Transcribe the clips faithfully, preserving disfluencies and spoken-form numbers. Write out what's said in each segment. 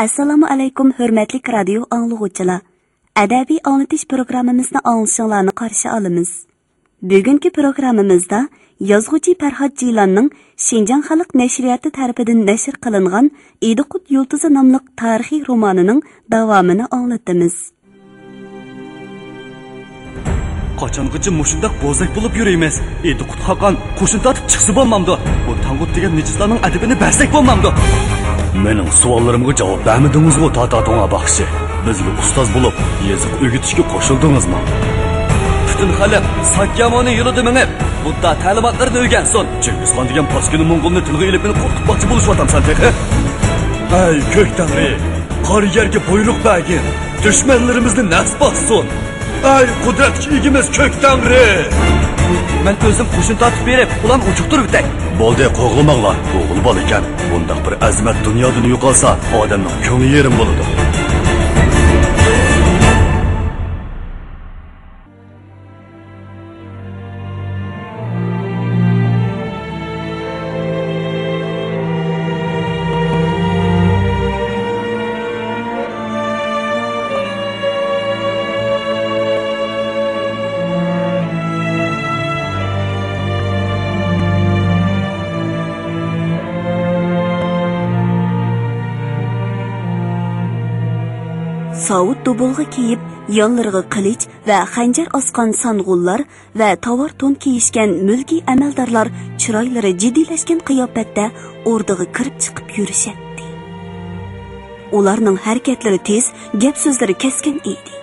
ئەسسالامۇ ئەلەيكۇم، ھۆرمەتلىك رادىيو ئاڭلىغۇچىلار! ئەدەبىي ئاڭلىتىش پروگراممىمىزنى ئاڭلىشىڭلارنى قارشى ئالىمىز. بۈگۈنكى پروگراممىمىزدا يازغۇچى پەرھات جىلاننىڭ شىنجاڭ خەلق نەشرىياتى تەرىپىدىن نەشر قىلىنغان ئىدىقۇت يۇلتۇزى ناملىق تارىخىي رومانىنىڭ داۋامىنى ئاڭلىتىمىز. قاچانغىچە مۇشۇنداق بوزەك بولۇپ يۈرىمىز؟ ئىدىقۇت خاقان قوشۇن تارتىپ چىقسا بولمامدۇ؟ بۇ تاڭغۇت دېگەن نىجىسلارنىڭ ئەدىپىنى بەرسەك بولمامدۇ؟ مېنىڭ سوئاللىرىمغا جاۋاب بەرمىدىڭىزغۇ، تاتا توڭا باخشى؟ بىزگە ئۇستاز بولۇپ، يېزىق ئۆگىتىشكە قوشۇلدىڭىزمۇ؟ پۈتۈن خەلق ساكيامۇنى يولىدا مېڭىپ، بۇددا تەلىماتلىرىنى ئۆگەنسۇن. چىڭگىزخان دېگەن پاسكىنا موڭغۇلنى تىلغا ئېلىپ، مېنى قورقۇتماقچى بولۇشۇۋاتامسەن تېخى؟ ئەي كۆك تەڭرى، قارا يەرگە بۇيرۇق بەرگىن، دۈشمەنلىرىمىزنى نەس باسسۇن. ئەي قۇدرەتكە ئىگىمىز كۆك تەڭرى! مەن ئۆزۈم قوشۇن تارتىپ بېرىپ، ئۇلارنى ئۇجۇقتۇرۇۋېتەي. بولدى، قوغلىماڭلار، ئوغۇل بالا ئىكەن. بۇنداق بىر ئەزىمەت دۇنيادىن يوقالسا، ئادەمنىڭ كۆڭلى يېرىم بولىدۇ. ساۋۇت دۇبۇلغا كىيىپ، يانلىرىغا قىلىچ ۋە خەنجەر ئاسقان سانغۇنلار ۋە تاۋار تون كىيىشكەن مۈلكىي ئەمەلدارلار چىرايلىرى جىددىيلەشكەن قىياپەتتە ئوردىغا كىرىپ چىقىپ يۈرۈشەتتى. ئۇلارنىڭ ھەرىكەتلىرى تېز، گەپ سۆزلىرى كەسكىن ئىدى.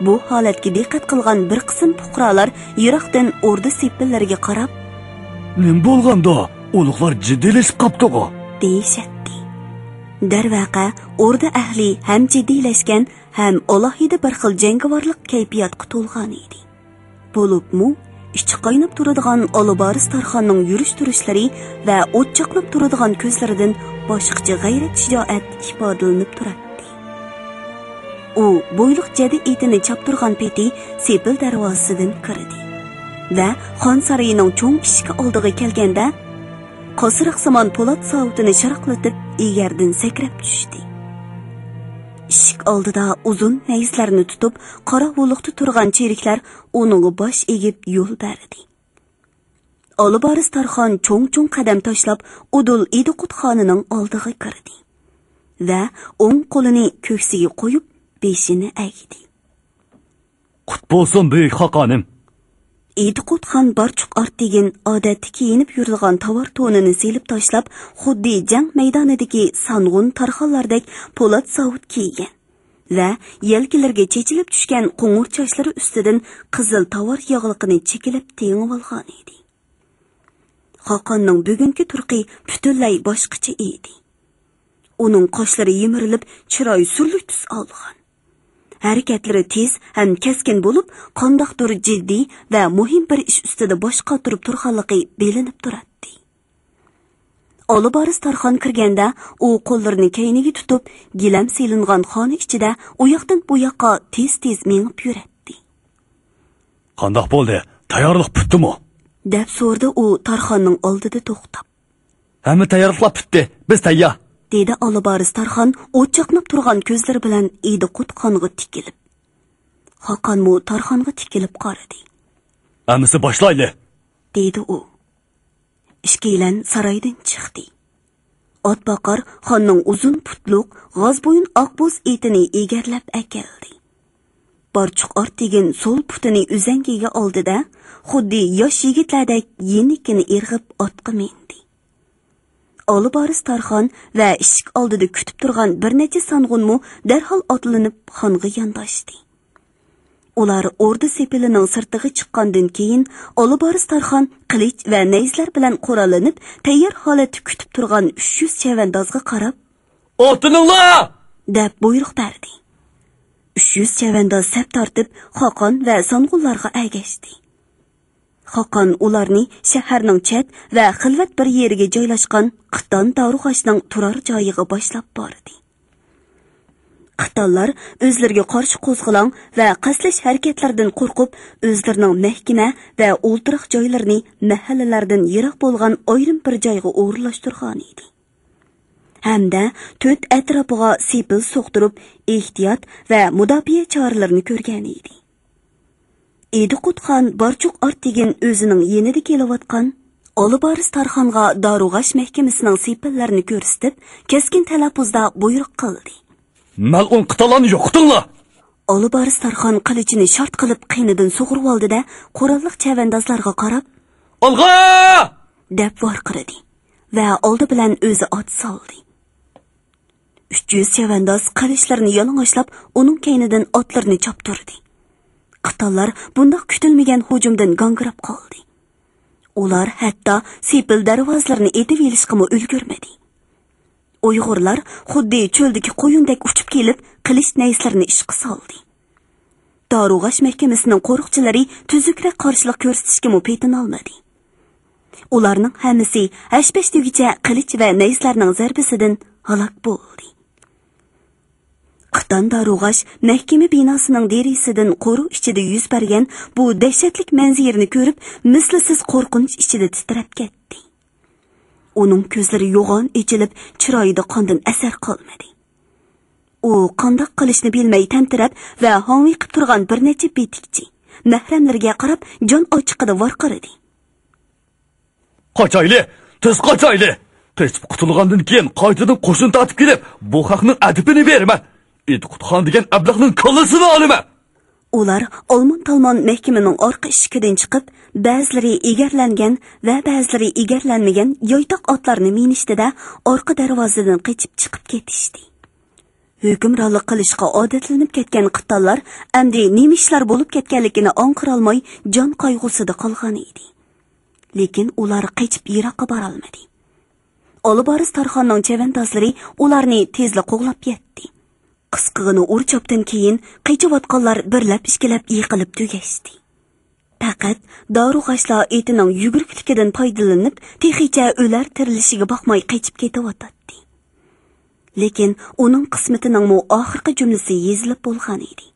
بۇ ھالەتكە دىققەت قىلغان بىر قىسىم پۇقرالار يىراقتىن ئوردا سېپىللىرىگە قاراپ، نېمە بولغاندۇ؟ ئۇلۇغلار جىددىيلىشىپ قاپتۇغۇ؟ دېيىشەتتى. دەرۋەقە، ئوردا ئەھلى ھەم جىددىيلەشكەن، ھەم ئالاھىدە بىر خىل جەڭگىۋارلىق كەيپىياتقا تولغان ئىدى. بولۇپمۇ، ئىچى قايناپ تۇرىدىغان ئالىبارىس تارخاننىڭ يۈرۈش-تۇرۇشلىرى ۋە ئوت چاقناپ تۇرىدىغان كۆزلىرىدىن باشقىچە غەيرەت-شىجائەت ئىپادىلىنىپ تۇراتتى. ئۇ بويلۇق جەدە ئېتىنى چاپتۇرغان پېتى سېپىل دەرۋازىسىدىن كىردى ۋە خان سارىيىنىڭ چوڭ ئىشىكى ئالدىغا كەلگەندە، قاسراقسىمان پولات ساۋۇتىنى شاراقلىتىپ، ئېگەردىن سەكرەپ چۈشتى. ئىشىك ئالدىدا ئۇزۇن نەيزىلەرنى تۇتۇپ، قاراۋۇللۇقتا تۇرغان چېرىكلەر ئۇنىڭغا باش ئېگىپ يول بەردى. ئالىبارىس تارخان چوڭ-چوڭ قەدەم تاشلاپ، ئۇدۇل ئىدىقۇت خانىنىڭ ئالدىغا كىردى ۋە ئوڭ قولىنى كۆكسىگە قويۇپ، بېشىنى ئەگدى. قۇت بولسۇن، بۈيۈك خاقانىم! ئىدىقۇت خان بارچۇق ئارتېگىن ئادەتتە كىيىنىپ يۈرىدىغان تاۋار تونىنى سېلىپ تاشلاپ، خۇددى جەڭ مەيدانىدىكى سانغۇن تارخانلاردەك پولات ساۋۇت كىيگەن ۋە يەلكىلىرىگە چېچىلىپ چۈشكەن قوڭۇر چاچلىرى ئۈستىدىن قىزىل تاۋار ياغلىقىنى چېكىلىپ تېڭىۋالغان ئىدى. خاقاننىڭ بۈگۈنكى تۇرقى پۈتۈنلەي باشقىچە ئىدى. ئۇنىڭ قاشلىرى يىمىرىلىپ، چىرايى سۈرلۈك تۈس ئالغان. ھەرىكەتلىرى تېز ھەم كەسكىن بولۇپ، قانداقتۇر جىددىي ۋە مۇھىم بىر ئىش ئۈستىدە باش قاتۇرۇپ تۇرغانلىقى بىلىنىپ تۇراتتى. ئالىبارىس تارخان كىرگەندە، ئۇ قوللىرىنى كەينىگە تۇتۇپ، گىلەم سېلىنغان خانا ئىچىدە ئۇياقتىن بۇياققا تېز-تېز مېڭىپ يۈرەتتى. قانداق بولدى؟ تەييارلىق پۈتتىمۇ؟ دەپ سورىدى ئۇ تارخاننىڭ ئالدىدا توختاپ. ھەممە تەييارلىقلار پۈتتى، بىز تەييار، دېدى ئالىبارىس تارخان ئوت چاقناپ تۇرغان كۆزلىرى بىلەن ئىدىقۇت خانغا تىكىلىپ. خاقانمۇ تارخانغا تىكىلىپ قارىدى. ئەمىسە باشلايلى، دېدى ئۇ. ئىككىيلەن سارايدىن چىقتى. ئاتباقار خاننىڭ ئۇزۇن پۇتلۇق، غازبويۇن ئاقبوز ئېتىنى ئېگەرلەپ ئەكەلدى. بارچۇق ئارتېگىن سول پۇتىنى ئۈزەڭگىگە ئالدى-دە، خۇددى ياش يىگىتلەردەك يېنىكىنى ئىرغىپ ئاتقا مىندى. ئالىبارىس تارخان ۋە ئىشىك ئالدىدا كۈتۈپ تۇرغان بىر نەچچە سانغۇنمۇ دەرھال ئاتلىنىپ خانغا يانداشتى. ئۇلار ئوردا سېپىلىنىڭ سىرتىغا چىققاندىن كېيىن، ئالىبارىس تارخان قىلىچ ۋە نەيزىلەر بىلەن قوراللىنىپ، تەييار ھالەتتە كۈتۈپ تۇرغان ئۈچ يۈز چەۋەندازغا قاراپ، ئاتلىنىڭلار! دەپ بۇيرۇق بەردى. ئۈچ يۈز چەۋەنداز سەپ تارتىپ، خاقان ۋە سانغۇنلارغا ئەگەشتى. خاقان ئۇلارنى شەھەرنىڭ چەت ۋە خىلۋەت بىر يېرىگە جايلاشقان قىتان دارۇغاچنىڭ تۇرار جايىغا باشلاپ باردى. قىتانلار ئۆزلىرىگە قارشى قوزغىلاڭ ۋە قەستلەش ھەرىكەتلىرىدىن قورقۇپ، ئۆزلىرىنىڭ مەھكىمە ۋە ئولتۇراق جايلىرىنى مەھەللىلەردىن يىراق بولغان ئايرىم بىر جايغا ئورۇنلاشتۇرغانىدى. ھەمدە تۆت ئەتراپىغا سېپىل سوقتۇرۇپ، ئېھتىيات ۋە مۇداپىئە چارىلىرىنى كۆرگەن ئىدى. ئىدىقۇت خان بارچۇق ئارتېگىن ئۆزىنىڭ يېنىدا كېلىۋاتقان ئالىبارىس تارخانغا دارۇغاش مەھكىمىسىنىڭ سېپىللىرىنى كۆرسىتىپ، كەسكىن تەلەپپۇزدا بۇيرۇق قىلدى. مەلئۇن قىتاللارنى يوقىتىڭلار! ئالىبارىس تارخان قىلىچىنى شارت قىلىپ قېنىدىن سۇغۇرۇۋالدى-دە، قوراللىق چەۋەندازلارغا قاراپ، ئالغا! دەپ ۋارقىرىدى ۋە ئالدى بىلەن ئۆزى ئات سالدى. ئۈچ يۈز چەۋەنداز قىلىچلىرىنى يالىڭاچلاپ، ئۇنىڭ كەينىدىن ئاتلىرىنى چاپتۇردى. قىتاللار بۇنداق كۈتۈلمىگەن ھۇجۇمدىن گاڭگىراپ قالدى. ئۇلار ھەتتا سېپىل دەرۋازىلىرىنى ئېتىۋېلىشقىمۇ ئۈلگۈرمىدى. ئۇيغۇرلار خۇددى چۆلدىكى قويۇندەك ئۇچۇپ كېلىپ، قىلىچ نەيزىلىرىنى ئىشقا سالدى. دارۇغاش مەھكىمىسىنىڭ قورۇقچىلىرى تۈزۈكرەك قارشىلىق كۆرسىتىشكىمۇ پېتىنالمىدى. ئۇلارنىڭ ھەممىسى ھەش-پەش دېگۈچە قىلىچ ۋە نەيزىلەرنىڭ زەربىسىدىن ھالاك بولدى. قىتان دارۇغاش مەھكىمە بىناسىنىڭ دېرىزىسىدىن قورۇ ئىچىدە يۈز بەرگەن بۇ دەھشەتلىك مەنزىرىنى كۆرۈپ، مىسلىسىز قورقۇنچ ئىچىدە تىترەپ كەتتى. ئۇنىڭ كۆزلىرى يوغان ئېچىلىپ، چىرايىدا قاندىن ئەسەر قالمىدى. ئۇ قانداق قىلىشنى بىلمەي تەمتىرەپ ۋە ھاڭۋېقىپ تۇرغان بىر نەچچە بېتىكچى، مەھرەملىرىگە قاراپ جان ئاچچىقىدا ۋارقىرىدى. قاچايلى! تېز قاچايلى! قېچىپ قۇتۇلغاندىن كېيىن قايتىدىن قوشۇن تارتىپ كېلىپ، بۇ خەقنىڭ ئەدىپىنى بېرىمەن! ئىدىقۇت خان دېگەن ئەبلەخنىڭ كاللىسىنى ئالىمەن! ئۇلار ئالمان-تالمان مەھكىمىنىڭ ئارقا ئىشىكىدىن چىقىپ، بەزىلىرى ئېگەرلەنگەن ۋە بەزىلىرى ئېگەرلەنمىگەن يايتاق ئاتلارنى مىنىشتى-دە، ئارقا دەرۋازىدىن قېچىپ چىقىپ كېتىشتى. ھۆكۈمرانلىق قىلىشقا ئادەتلىنىپ كەتكەن قىتانلار ئەمدى نېمە ئىشلار بولۇپ كەتكەنلىكىنى ئاڭقىرالماي، جان قايغۇسىدا قالغان ئىدى. لېكىن ئۇلار قېچىپ يىراققا بارالمىدى. ئالىبارىس تارخاننىڭ چەۋەندازلىرى ئۇلارنى تېزلا قوغلاپ يەتتى. قىسقىغىنە ئۇر-چاپتىن كېيىن قېچىۋاتقانلار بىرلەپ-ئىككىلەپ يىقىلىپ تۈگەشتى. پەقەت دارۇغاشلا ئېتىنىڭ يۈگۈرۈكلۈكىدىن پايدىلىنىپ، تېخىچە ئۆلەر-تىرىلىشىگە باقماي قېچىپ كېتىۋاتاتتى. لېكىن ئۇنىڭ قىسمىتىنىڭمۇ ئاخىرقى جۈملىسى يېزىلىپ بولغان ئىدى.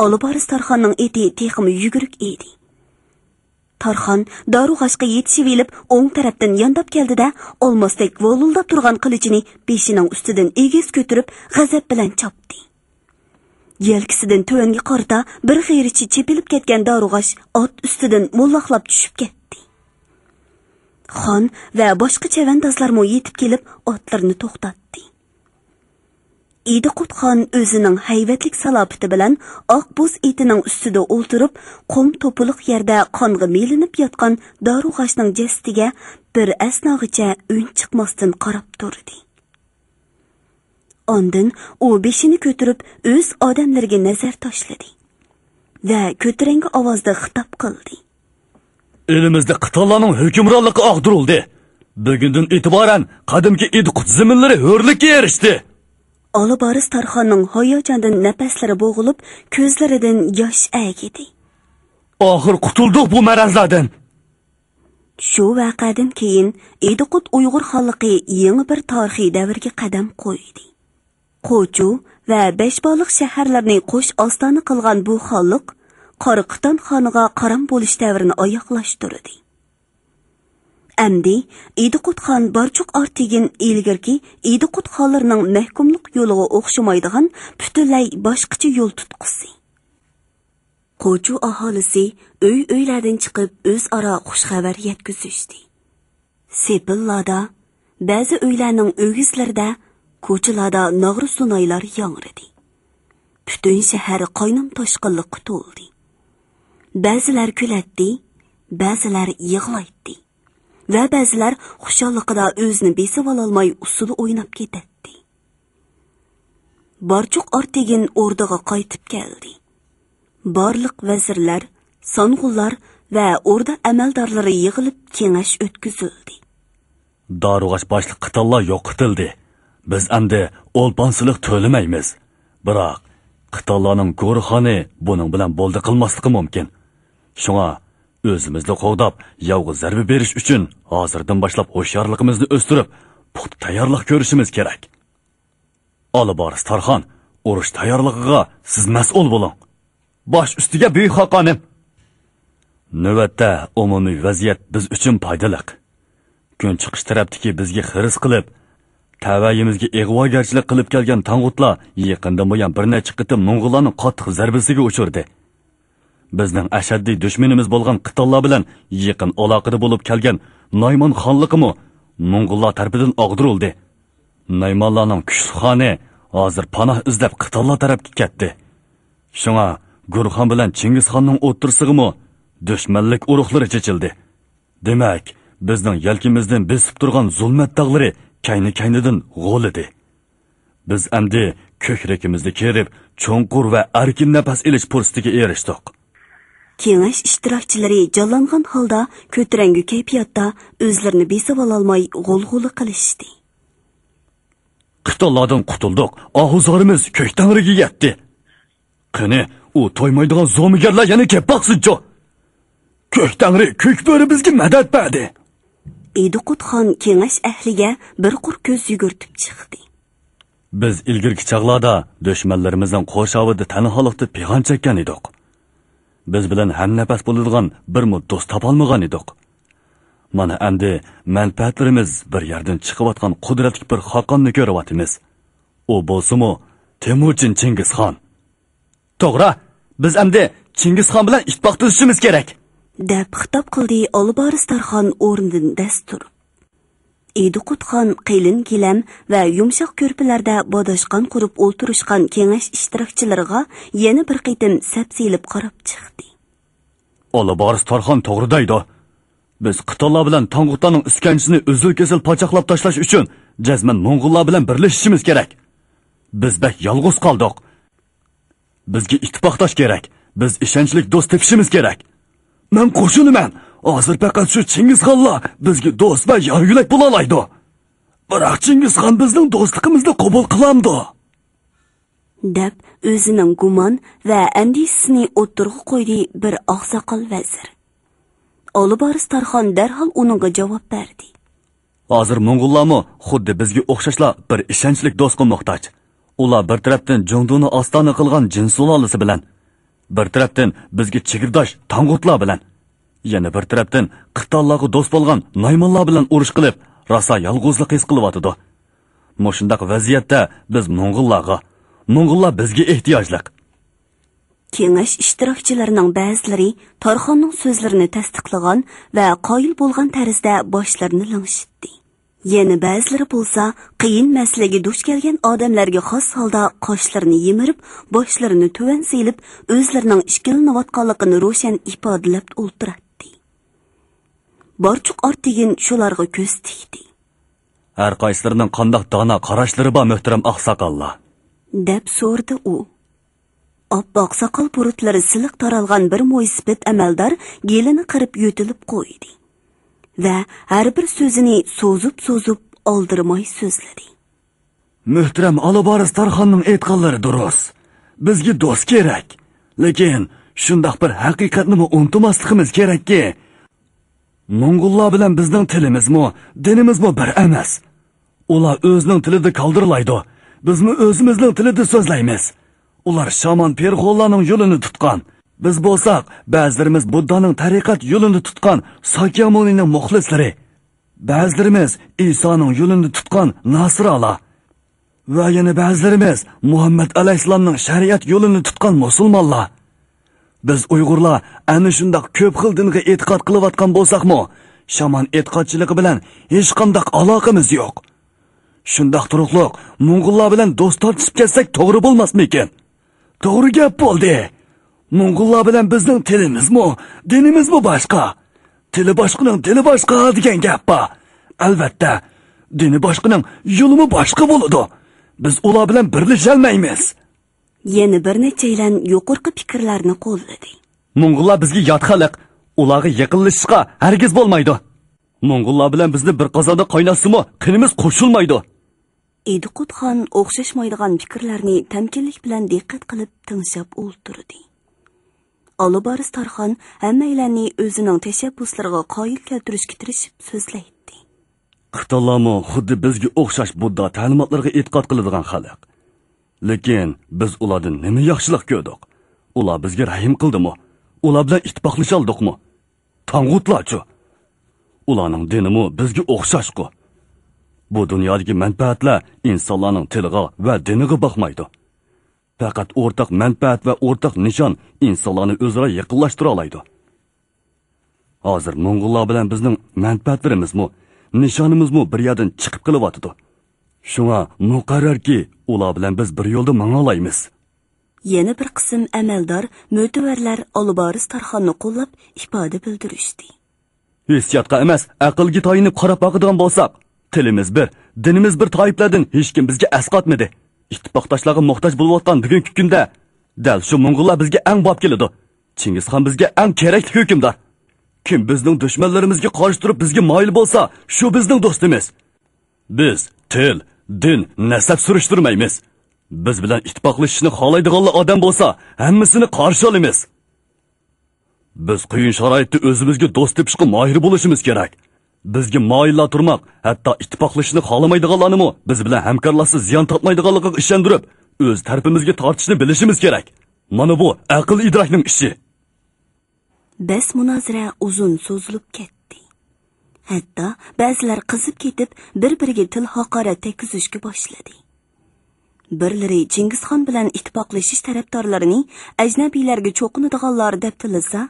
ئالىبارىس تارخاننىڭ ئېتى تېخىمۇ يۈگۈرۈك ئىدى. تارخان دارۇغاشقا يېتىشىۋېلىپ، ئوڭ تەرەپتىن يانداپ كەلدى-دە، ئالماستەك ۋۇلۇلداپ تۇرغان قىلىچىنى بېشىنىڭ ئۈستىدىن ئېگىز كۆتۈرۈپ، غەزەپ بىلەن چاپتى. يەلكىسىدىن تۆۋەنگە قارىتا بىر غېرىچە چېپىلىپ كەتكەن دارۇغاش ئات ئۈستىدىن موللاقلاپ چۈشۈپ كەتتى. خان ۋە باشقا چەۋەندازلارمۇ يېتىپ كېلىپ، ئاتلىرىنى توختاتتى. ئىدىقۇت خان ئۆزىنىڭ ھەيۋەتلىك سالاپىتى بىلەن ئاق بوز ئېتىنىڭ ئۈستىدە ئولتۇرۇپ، قۇم توپىلىق يەردە قانغا مىلىنىپ ياتقان دارۇغاشنىڭ جەسىتىگە بىر ئەسناغىچە ئۈن چىقماستىن قاراپ تۇردى. ئاندىن ئۇ بېشىنى كۆتۈرۈپ، ئۆز ئادەملىرىگە نەزەر تاشلىدى ۋە كۆتۈرەڭگۈ ئاۋازدا خىتاب قىلدى. ئېلىمىزدە قىتانلارنىڭ ھۆكۈمرانلىقى ئاغدۇرۇلدى. بۈگۈندىن ئېتىبارەن قەدىمكى ئىدىقۇت زېمىنلىرى ھۆرلۈككە ئېرىشتى. ئالىبارىس تارخاننىڭ ھاياجاندىن نەپەسلىرى بوغۇلۇپ، كۆزلىرىدىن ياش ئەگىدى. ئاخىر قۇتۇلدۇق بۇ مەرەزلەردىن. شۇ ۋەقەدىن كېيىن ئىدىقۇت ئۇيغۇر خانلىقى يېڭى بىر تارىخىي دەۋرگە قەدەم قويدى. قوچۇ ۋە بەشبالىق شەھەرلىرىنى قوش ئاستانە قىلغان بۇ خانلىق قارا قىتان خانىغا قارام بولۇش دەۋرىنى ئاياغلاشتۇردى. ئەمدى ئىدىقۇت خان بارچۇق ئارتېگىن ئىلگىرىكى ئىدىقۇت خانلىرىنىڭ مەھكۇملۇق يولىغا ئوخشىمايدىغان پۈتۈنلەي باشقىچە يول تۇتقۇسى. قوچۇ ئاھالىسى ئۆي-ئۆيلەردىن چىقىپ، ئۆزئارا خۇش خەۋەر يەتكۈزۈشتى. سېپىللاردا، بەزى ئۆيلەرنىڭ ئۆگزىلىرىدە، كوچىلاردا ناغرا-سۇنايلار ياڭرىدى. پۈتۈن شەھەر قاينام-تاشقىنلىققا تولدى. بەزىلەر كۈلەتتى، بەزىلەر يىغلايتتى ۋە بەزىلەر خۇشاللىقىدا ئۆزىنى بېسىۋالالماي ئۇسسۇل ئويناپ كېتەتتى. بارچۇق ئارتېگىن ئوردىغا قايتىپ كەلدى. بارلىق ۋەزىرلەر، سانغۇنلار ۋە ئوردا ئەمەلدارلىرى يىغىلىپ كېڭەش ئۆتكۈزۈلدى. دارۇغاش باشلىق قىتانلار يوقىتىلدى. بىز ئەمدى ئولپان سېلىق تۆلىمەيمىز. بىراق، قىتانلارنىڭ گورخانى بۇنىڭ بىلەن بولدى قىلماسلىقى مۇمكىن. شۇڭا، ئۆزىمىزنى قوغداپ، ياۋغا زەربە بېرىش ئۈچۈن ھازىردىن باشلاپ ھوشيارلىقىمىزنى ئۆستۈرۈپ، پۇختا تەييارلىق كۆرۈشىمىز كېرەك. ئالىبارىس تارخان، ئۇرۇش تەييارلىقىغا سىز مەسئۇل بولۇڭ. باش ئۈستىگە، بۈيۈك خاقانىم! نۆۋەتتە ئومۇمىي ۋەزىيەت بىز ئۈچۈن پايدىلىق. كۈنچىقىش تەرەپتىكى بىزگە خىرىس قىلىپ، تەۋەيىمىزگە ئىغۋاگەرچىلىك قىلىپ كەلگەن تاڭغۇتلار يېقىندىن بۇيان بىر نەچچە قېتىم موڭغۇللارنىڭ قاتتىق زەربىسىگە ئۇچرىدى. بىزنىڭ ئەشەددىي دۈشمىنىمىز بولغان قىتانلار بىلەن يېقىن ئالاقىدە بولۇپ كەلگەن نايمان خانلىقىمۇ موڭغۇللار تەرىپىدىن ئاغدۇرۇلدى. نايمانلارنىڭ كۈچلۈك خانى ھازىر پاناھ ئىزدەپ قىتانلار تەرەپكە كەتتى. شۇڭا گۇرخان بىلەن چىڭگىزخاننىڭ ئوتتۇرىسىغىمۇ دۈشمەنلىك ئۇرۇقلىرى چېچىلدى. دېمەك، بىزنىڭ يەلكىمىزدىن بېسىپ تۇرغان زۇلمەت تاغلىرى كەينى-كەينىدىن غولىدى. بىز ئەمدى كۆكرىكىمىزنى كېرىپ، چوڭقۇر ۋە ئەركىن نەپەس ئېلىش پۇرسىتىگە ئېرىشتۇق. كېڭەش ئىشتىراكچىلىرى جانلانغان ھالدا كۆتۈرەڭگۈ كەيپىياتتا ئۆزلىرىنى بېسىۋالالماي غۇلغۇلا قىلىشتى. قىتانلاردىن قۇتۇلدۇق، ئاھۇزارىمىز كۆك تەڭرىگە يەتتى. قېنى، ئۇ تويمايدىغان زومىگەرلەر يەنە كەپ باقسۇنچۇ! كۆك تەڭرى، كۆك بۆرە بىزگە مەدەت بەردى. ئىدىقۇت خان كېڭەش ئەھلىگە بىر قۇر كۆز يۈگۈرتۈپ چىقتى. بىز ئىلگىرىكى چاغلاردا دۈشمەنلىرىمىزنىڭ قورشاۋىدا تەنھالىقتا پىغان چەككەن ئىدۇق. بىز بىلەن ھەمنەپەس بولىدىغان بىرمۇ دوست تاپالمىغان ئىدۇق. مانا ئەمدى مەنپەئەتلىرىمىز بىر يەردىن چىقىۋاتقان قۇدرەتلىك بىر خاقاننى كۆرۈۋاتىمىز. ئۇ بولسىمۇ تېمۇچىن چىڭگىزخان. توغرا، بىز ئەمدى چىڭگىزخان بىلەن ئىتتىپاق تۈزۈشىمىز كېرەك. دەپ خىتاب قىلدى ئالىبارىس تارخان ئورنىدىن دەس تۇرۇپ. ئىدىقۇت خان قېلىن گىلەم ۋە يۇمشاق كۆرپىلەردە باداشقان قۇرۇپ ئولتۇرۇشقان كېڭەش ئىشتىراكچىلىرىغا يەنە بىر قېتىم سەپسېلىپ قاراپ چىقتى. ئالىبارىس تارخان توغرا دەيدۇ. بىز قىتانلار بىلەن تاڭغۇتلارنىڭ ئىسكەنجىسىنى ئۈزۈل-كېسىل پاچاقلاپ تاشلاش ئۈچۈن جەزمەن موڭغۇللار بىلەن بىرلىشىشىمىز كېرەك. بىز بەك يالغۇز قالدۇق. بىزگە ئىتتىپاقداش كېرەك. بىز ئىشەنچلىك دوست تېپىشىمىز كېرەك. مەن قوشۇلىمەن. ھازىر پەقەت شۇ چىڭگىزخانلا بىزگە دوست ۋە يار-يۆلەك بولالايدۇ. بىراق چىڭگىزخان بىزنىڭ دوستلۇقىمىزنى قوبۇل قىلامدۇ؟ دەپ ئۆزىنىڭ گۇمان ۋە ئەندىشىسىنى ئوتتۇرىغا قويدى بىر ئاقساقال ۋەزىر. ئالىبارىس تارخان دەرھال ئۇنىڭغا جاۋاب بەردى. ھازىر موڭغۇللارمۇ خۇددى بىزگە ئوخشاشلا بىر ئىشەنچلىك دوستقا موھتاج. ئۇلار بىر تەرەپتىن جۇڭدۇنى ئاستانە قىلغان جىن سۇلالىسى بىلەن، بىر تەرەپتىن بىزگە چېگرىداش تاڭغۇتلار بىلەن، يەنە بىر تەرەپتىن قىتانلارغا دوست بولغان نايمانلار بىلەن ئۇرۇش قىلىپ، راسا يالغۇزلۇق ھېس قىلىۋاتىدۇ. مۇشۇنداق ۋەزىيەتتە بىز موڭغۇللارغا، موڭغۇللار بىزگە ئېھتىياجلىق. كېڭەش ئىشتىراكچىلىرىنىڭ بەزىلىرى تارخاننىڭ سۆزلىرىنى تەستىقلىغان ۋە قايىل بولغان تەرزدە باشلىرىنى لىڭشىتتى. يەنە بەزىلىرى بولسا قىيىن مەسىلىگە دۇچ كەلگەن ئادەملەرگە خاس ھالدا قاشلىرىنى يىمىرىپ، باشلىرىنى تۆۋەن سېلىپ، ئۆزلىرىنىڭ ئىككىلىنىۋاتقانلىقىنى روشەن ئىپادىلەپ ئولتۇراتتى. بارچۇق ئارتىگىن شۇلارغا كۆز تىكتى. ھەر قايسىلىرىنىڭ قانداق دانا قاراشلىرى بار، مۆھتەرەم ئاقساقاللار؟ دەپ سورىدى ئۇ. ئاپئاق ساقال بۇرۇتلىرى سىلىق تارالغان بىر مويسىپىت ئەمەلدار گېلىنى قىرىپ يۆتىلىپ قويدى ۋە ھەر بىر سۆزىنى سوزۇپ-سوزۇپ ئالدىرىماي سۆزلىدى. مۆھتەرەم ئالىبارىس تارخاننىڭ ئېيتقانلىرى دۇرۇس. بىزگە دوست كېرەك. لېكىن شۇنداق بىر ھەقىقەتنىمۇ ئۇنتۇماسلىقىمىز كېرەككى، موڭغۇللار بىلەن بىزنىڭ تىلىمىزمۇ، دىنىمىزمۇ بىر ئەمەس. ئۇلار ئۆزىنىڭ تىلىدا كالدىرلايدۇ. بىزمۇ ئۆزىمىزنىڭ تىلىدا سۆزلەيمىز. ئۇلار شامان پېرىخونلارنىڭ يولىنى تۇتقان. بىز بولساق، بەزىلىرىمىز بۇددانىڭ تەرىقەت يولىنى تۇتقان ساكيامۇنىنىڭ مۇخلىسلىرى. بەزىلىرىمىز ئىسانىڭ يولىنى تۇتقان ناسىرالار. ۋە يەنە بەزىلىرىمىز مۇھەممەد ئەلەيھىسسالامنىڭ شەرىئەت يولىنى تۇتقان مۇسۇلمانلار. بىز ئۇيغۇرلار ئەنە شۇنداق كۆپ خىل دىنغا ئېتىقاد قىلىۋاتقان بولساقمۇ، شامان ئېتىقادچىلىقى بىلەن ھېچقانداق ئالاقىمىز يوق. شۇنداق تۇرۇقلۇق موڭغۇللار بىلەن دوست تارتىشىپ كەتسەك توغرا بولماسمىكىن؟ توغرا گەپ بولدى. موڭغۇللار بىلەن بىزنىڭ تىلىمىزمۇ، دىنىمىزمۇ باشقا. تىلى باشقىنىڭ دىنى باشقا دېگەن گەپ بار. ئەلۋەتتە، دىنى باشقىنىڭ يولىمۇ باشقا بولىدۇ. بىز ئۇلار بىلەن بىرلىشەلمەيمىز. يەنە بىر نەچچەيلەن يۇقىرىقى پىكىرلەرنى قوللىدى. موڭغۇللار بىزگە يات خەلق، ئۇلارغا يېقىنلىشىشقا ھەرگىز بولمايدۇ. موڭغۇللار بىلەن بىزنى بىر قازاندا قايناتسىمۇ، قېنىمىز قوشۇلمايدۇ. ئىدىقۇت خان ئوخشاشمايدىغان پىكىرلەرنى تەمكىنلىك بىلەن دىققەت قىلىپ تىڭشاپ ئولتۇردى. ئالىبارىس تارخان ھەممەيلەننى ئۆزىنىڭ تەشەببۇسلىرىغا قايىل كەلتۈرۈشكە تىرىشىپ سۆزلەيتتى. قىتانلارمۇ خۇددى بىزگە ئوخشاش بۇددا تەلىماتلىرىغا ئېتىقاد قىلىدىغان خەلق. لېكىن بىز ئۇلاردىن نېمە ياخشىلىق كۆردۇق؟ ئۇلار بىزگە رەھىم قىلدىمۇ؟ ئۇلار بىلەن ئىتتىپاقلىشالدۇقمۇ؟ تاڭغۇتلارچۇ؟ ئۇلارنىڭ دىنىمۇ بىزگە ئوخشاشقۇ. بۇ دۇنيادىكى مەنپەئەتلەر ئىنسانلارنىڭ تىلىغا ۋە دىنىغا باقمايدۇ. پەقەت ئورتاق مەنپەئەت ۋە ئورتاق نىشان ئىنسانلارنى ئۆزئارا يېقىنلاشتۇرالايدۇ. ھازىر موڭغۇللار بىلەن بىزنىڭ مەنپەئەتلىرىمىزمۇ، نىشانىمىزمۇ بىر يەردىن چىقىپ قېلىۋاتىدۇ. شۇڭا مۇقەررەركى، ئۇلار بىلەن بىز بىر يولدا ماڭالايمىز. يەنە بىر قىسىم ئەمەلدار، مۆتىۋەرلەر ئالىبارىس تارخاننى قوللاپ ئىپادە بىلدۈرۈشتى. ھېسسىياتقا ئەمەس، ئەقىلگە تايىنىپ قاراپ باقىدىغان بولساق، تىلىمىز بىر، دىنىمىز بىر تائىپىلەردىن ھېچكىم بىزگە ئەسقاتمىدى. ئىتتىپاقداشلارغا موھتاج بولۇۋاتقان بۈگۈنكى كۈندە دەل شۇ موڭغۇللار بىزگە ئەڭ باب كېلىدۇ. چىڭگىزخان بىزگە ئەڭ كېرەكلىك ھۆكۈمدار. كىم بىزنىڭ دۈشمەنلىرىمىزگە قارشى تۇرۇپ بىزگە مايىل بولسا، شۇ بىزنىڭ دوستىمىز. بىز تىل، دىن، نەسەب سۈرۈشتۈرمەيمىز. بىز بىلەن ئىتتىپاقلىشىشنى خالايدىغانلا ئادەم بولسا، ھەممىسىنى قارشى ئالىمىز. بىز قىيىن شارائىتتا ئۆزىمىزگە دوست تېپىشقا ماھىر بولۇشىمىز كېرەك. بىزگە مايىللا تۇرماق، ھەتتا ئىتتىپاقلىشىشنى خالىمايدىغانلارنىمۇ بىز بىلەن ھەمكارلاشسا زىيان تارتمايدىغانلىقىغا ئىشەندۈرۈپ، ئۆز تەرىپىمىزگە تارتىشنى بىلىشىمىز كېرەك. مانا بۇ ئەقىل ئىدراكنىڭ ئىشى. بەس مۇنازىرە ئۇزۇن سوزۇلۇپ كەتتى. ھەتتا بەزىلەر قىزىپ كېتىپ، بىر-بىرىگە تىل ھاقارەت تەگكۈزۈشكە باشلىدى. بىرلىرى چىڭگىزخان بىلەن ئىتتىپاقلىشىش تەرەپدارلىرىنى ئەجنەبىيلەرگە چوقۇنىدىغانلار دەپ تىللىسا،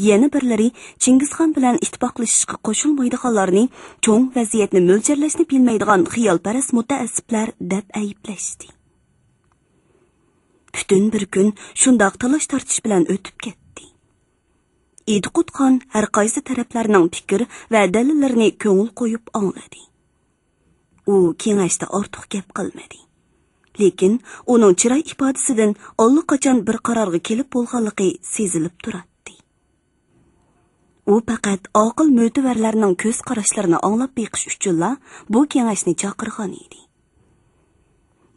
يەنە بىرلىرى چىڭگىزخان بىلەن ئىتتىپاقلىشىشقا قوشۇلمايدىغانلارنى چوڭ ۋەزىيەتنى مۆلچەرلەشنى بىلمەيدىغان خىيالپەرەس مۇتەئەسسىپلەر دەپ ئەيىبلەشتى. پۈتۈن بىر كۈن شۇنداق تالاش-تارتىش بىلەن ئۆتۈپ كەتتى. ئىدىقۇت خان ھەر قايسى تەرەپلەرنىڭ پىكىر ۋە دەلىللىرىنى كۆڭۈل قويۇپ ئاڭلىدى. ئۇ كېڭەشتە ئارتۇق گەپ قىلمىدى. لېكىن ئۇنىڭ چىراي ئىپادىسىدىن ئاللىقاچان بىر قارارغا كېلىپ بولغانلىقى سېزىلىپ تۇراتتى. ئۇ پەقەت ئاقىل مۆتىۋەرلەرنىڭ كۆز قاراشلىرىنى ئاڭلاپ بېقىش ئۈچۈنلا بۇ كېڭەشنى چاقىرغان ئىدى.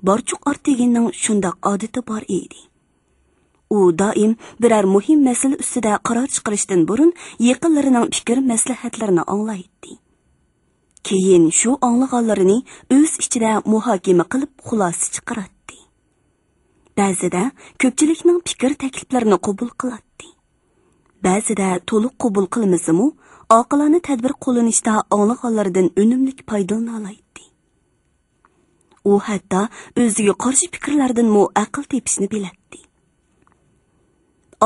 بارچۇق ئارتېگىننىڭ شۇنداق ئادىتى بار ئىدى. ئۇ دائىم بىرەر مۇھىم مەسىلە ئۈستىدە قارار چىقىرىشتىن بۇرۇن يېقىنلىرىنىڭ پىكىر مەسلىھەتلىرىنى ئاڭلايتتى. كېيىن شۇ ئاڭلىغانلىرىنى ئۆز ئىچىدە مۇھاكىمە قىلىپ خۇلاسە چىقىراتتى. بەزىدە كۆپچىلىكنىڭ پىكىر تەكلىپلىرىنى قوبۇل قىلاتتى. بەزىدە تولۇق قوبۇل قىلمىسىمۇ، ئاقىلانە تەدبىر قوللىنىشتا ئاڭلىغانلىرىدىن ئۈنۈملۈك پايدىلىنالايتتى. ئۇ ھەتتا ئۆزىگە قارشى پىكىرلەردىنمۇ ئەقىل تېپىشنى بىلەتتى.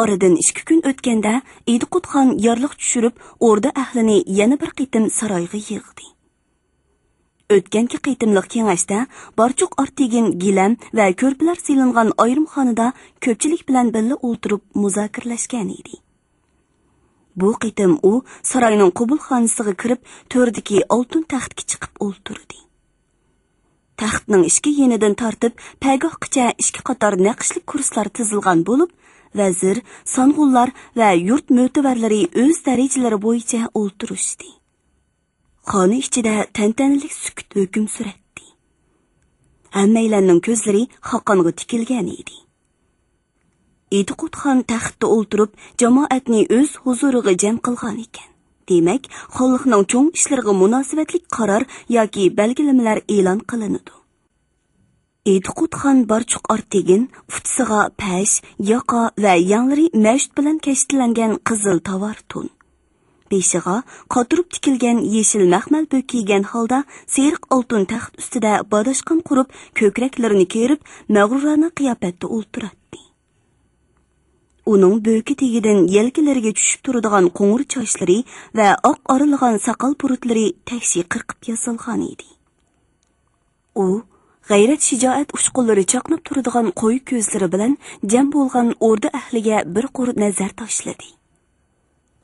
ئارىدىن ئىككى كۈن ئۆتكەندە، ئىدىقۇت خان يارلىق چۈشۈرۈپ، ئوردا ئەھلىنى يەنە بىر قېتىم سارايغا يىغدى. ئۆتكەنكى قېتىملىق كېڭەشتە بارچۇق ئارتېگىن گىلەم ۋە كۆرپىلەر سېلىنغان ئايرىمخانىدا كۆپچىلىك بىلەن بىللە ئولتۇرۇپ مۇزاكىرىلەشكەن ئىدى. بۇ قېتىم ئۇ ساراينىڭ قوبۇلخانىسىغا كىرىپ، تۆردىكى ئالتۇن تەختكە چىقىپ ئولتۇردى. تەختنىڭ ئىككى يېنىدىن تارتىپ پەگاھقىچە ئىككى قاتار نەقىشلىك كۇرسىلار تىزىلغان بولۇپ، ۋەزىر، سانغۇنلار ۋە يۇرت مۆتىۋەرلىرى ئۆز دەرىجىلىرى بويىچە ئولتۇرۇشتى. خانا ئىچىدە تەنتەنىلىك سۈكۈت ھۆكۈم سۈرەتتى. ھەممەيلەننىڭ كۆزلىرى خاقانغا تىكىلگەن ئىدى. ئىدىقۇت خان تەختتە ئولتۇرۇپ، جامائەتنى ئۆز ھۇزۇرىغا جەم قىلغان ئىكەن. دېمەك، خانلىقنىڭ چوڭ ئىشلىرىغا مۇناسىۋەتلىك قارار ياكى بەلگىلىمىلەر ئېلان قىلىنىدۇ. ئىدىقۇت خان بارچۇق ئارتېگىن، ئۇچىسىغا پەش، ياقا ۋە يەڭلىرى مەشۇت بىلەن كەشتىلەنگەن قىزىل تاۋار تون، بېشىغا قاتۇرۇپ تىكىلگەن يېشىل مەخمەل بۆك كىيگەن ھالدا سېرىق ئالتۇن تەخت ئۈستىدە باداشقان قۇرۇپ، كۆكرەكلىرىنى كېرىپ، مەغرۇرانە قىياپەتتە ئولتۇراتتى. ئۇنىڭ بۆكى تېگىدىن يەلكىلىرىگە چۈشۈپ تۇرىدىغان قوڭۇر چاچلىرى ۋە ئاق ئارىلىغان ساقال بۇرۇتلىرى تەكشى قىرقىپ ياسالغان ئىدى. ئۇ غەيرەت-شىجائەت ئۇچقۇنلىرى چاقناپ تۇرىدىغان قويۇق كۆزلىرى بىلەن جەم بولغان ئوردا ئەھلىگە بىر قۇر نەزەر تاشلىدى.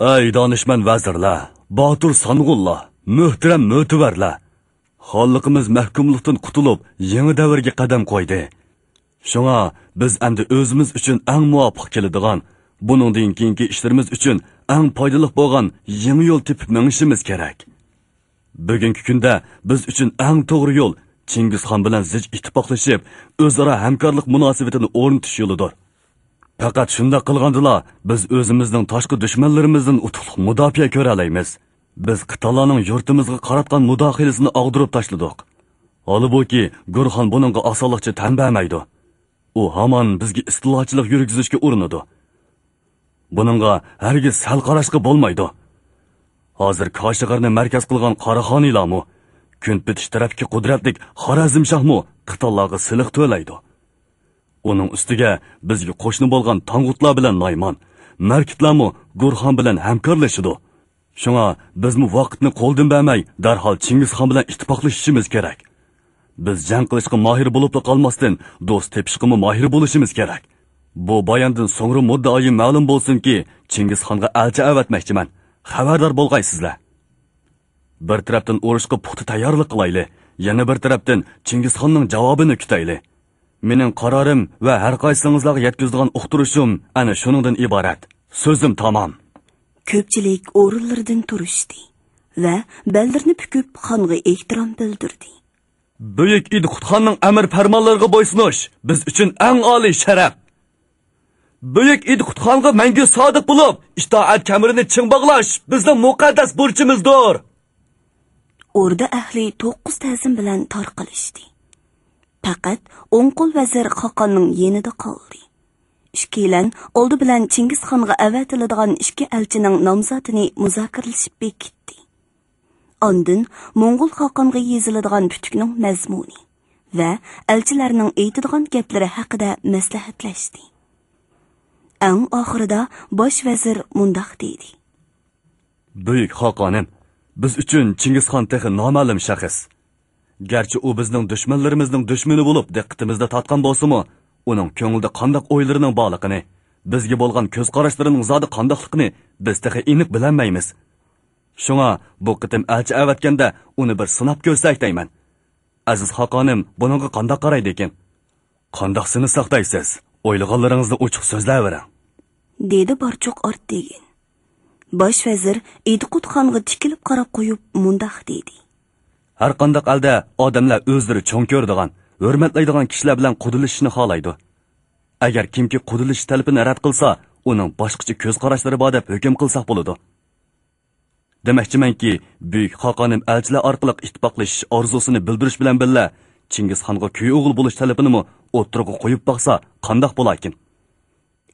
ئەي دانىشمەن ۋەزىرلەر، باتۇر سانغۇنلار، مۆھتەرەم مۆتىۋەرلەر! خانلىقىمىز مەھكۇملۇقتىن قۇتۇلۇپ، يېڭى دەۋرگە قەدەم قويدى. شۇڭا بىز ئەمدى ئۆزىمىز ئۈچۈن ئەڭ مۇۋاپىق كېلىدىغان، بۇنىڭدىن كېيىنكى ئىشلىرىمىز ئۈچۈن ئەڭ پايدىلىق بولغان يېڭى يول تېپىپ مېڭىشىمىز كېرەك. بۈگۈنكى كۈندە بىز ئۈچۈن ئەڭ توغرا يول چىڭگىزخان بىلەن زىچ ئىتتىپاقلىشىپ، ئۆزئارا ھەمكارلىق مۇناسىۋىتىنى ئورنىتىش يولىدۇر. پەقەت شۇنداق قىلغاندىلا، بىز ئۆزىمىزنىڭ تاشقى دۈشمەنلىرىمىزدىن ئۇتۇقلۇق مۇداپىئە كۆرەلەيمىز. بىز قىتانلارنىڭ يۇرتىمىزغا قاراتقان مۇداخىلىسىنى ئاغدۇرۇپ تاشلىدۇق. ھالبۇكى، گورخان بۇنىڭغا ئاسانلىقچە تەن بەرمەيدۇ. ئۇ ھامان بىزگە ئىستىلاچىلىق يۈرگۈزۈشكە ئۇرۇنىدۇ. بۇنىڭغا ھەرگىز سەل قاراشقا بولمايدۇ. ھازىر كاشىغەرنى مەركەز قىلغان قاراخانىيلارمۇ، كۈنپېتىش تەرەپتىكى قۇدرەتلىك خارەزمشاھمۇ قىتانلارغا سېلىق تۆلەيدۇ. ئۇنىڭ ئۈستىگە بىزگە قوشنا بولغان تاڭغۇتلار بىلەن نايمان، مەركىتلەرمۇ گۇرخان بىلەن ھەمكارلىشىدۇ. شۇڭا بىزمۇ ۋاقىتنى قولدىن بەرمەي، دەرھال چىڭگىزخان بىلەن ئىتتىپاقلىشىشىمىز كېرەك. بىز جەڭ قىلىشقا ماھىر بولۇپلا قالماستىن، دوست تېپىشقىمۇ ماھىر بولۇشىمىز كېرەك. بۇ باياندىن سوڭرا مۇددىئايىم مەلۇم بولسۇنكى، چىڭگىزخانغا ئەلچى ئەۋەتمەكچىمەن. خەۋەردار بولغايسىزلەر. بىر تەرەپتىن ئۇرۇشقا پۇختا تەييارلىق قىلايلى، يەنە بىر تەرەپتىن چىڭگىزخاننىڭ جاۋابىنى كۈتەيلى. مېنىڭ قارارىم ۋە ھەر قايسىڭىزلارغا يەتكۈزىدىغان ئۇقتۇرۇشۇم ئەنە شۇنىڭدىن ئىبارەت. سۆزۈم تامام. كۆپچىلىك ئورۇنلىرىدىن تۇرۇشتى ۋە بەللىرىنى پۈكۈپ، خانغا ئېھتىرام بىلدۈردى. بۈيۈك ئىدىقۇتخاننىڭ ئەمىر پەرمانلىرىغا بويسۇنۇش بىز ئۈچۈن ئەڭ ئالىي شەرەپ. بۈيۈك ئىدىقۇتخانغا مەڭگۈ سادىق بولۇپ، ئىتائەت كەمىرىنى چىڭ باغلاش بىزنىڭ مۇقەددەس بۇرچىمىزدۇر. ئوردا ئەھلى توققۇز تەزىم بىلەن تارقىلىشتى. پەقەت ئوڭ قول ۋەزىر خاقاننىڭ يېنىدا قالدى. ئىككىيلەن ئالدى بىلەن چىڭگىزخانغا ئەۋەتىلىدىغان ئىككى ئەلچىنىڭ نامزاتىنى مۇزاكىرىلىشىپ بېكىتتى. ئاندىن موڭغۇل خاقانغا يېزىلىدىغان پۈتۈكنىڭ مەزمۇنى ۋە ئەلچىلەرنىڭ ئېيتىدىغان گەپلىرى ھەققىدە مەسلىھەتلەشتى. ئەڭ ئاخىرىدا باش ۋەزىر مۇنداق دېدى. بۈيۈك خاقانىم، بىز ئۈچۈن چىڭگىزخان تېخى نامەلۇم شەخس. گەرچە ئۇ بىزنىڭ دۈشمەنلىرىمىزنىڭ دۈشمىنى بولۇپ دىققىتىمىزنى تارتقان بولسىمۇ، ئۇنىڭ كۆڭلىدە قانداق ئويلىرىنىڭ بارلىقىنى، بىزگە بولغان كۆز قاراشلىرىنىڭ زادى قانداقلىقىنى بىز تېخى ئېنىق بىلەلمەيمىز. شۇڭا بۇ قېتىم ئەلچى ئەۋەتكەندە ئۇنى بىر سىناپ كۆرسەك دەيمەن. ئەزىز خاقانىم بۇنىڭغا قانداق قارايدىكىن؟ قانداق سىنىساق دەيسىز؟ ئويلىغانلىرىڭىزنى ئوچۇق سۆزلەۋېرىڭ. دېدى بارچۇق ئارتېگىن. باش ۋەزىر ئىدىقۇت خانغا تىكىلىپ قاراپ قويۇپ مۇنداق دېدى. ھەر قانداق ئەلدە ئادەملەر ئۆزلىرى چوڭ كۆرىدىغان، ھۆرمەتلەيدىغان كىشىلەر بىلەن قۇدىلىشىشنى خالايدۇ. ئەگەر كىمكى قۇدىلىشىش تەلىپىنى رەت قىلسا، ئۇنىڭ باشقىچە كۆز قاراشلىرى بار دەپ ھۆكۈم قىلساق بولىدۇ. دېمەكچىمەنكى، بۈيۈك خاقانىم ئەلچىلەر ئارقىلىق ئىتتىپاقلىشىش ئارزۇسىنى بىلدۈرۈش بىلەن بىللە، چىڭگىزخانغا كۈيئوغۇل بولۇش تەلىپىنىمۇ ئوتتۇرىغا قويۇپ باقسا قانداق بولاكىن؟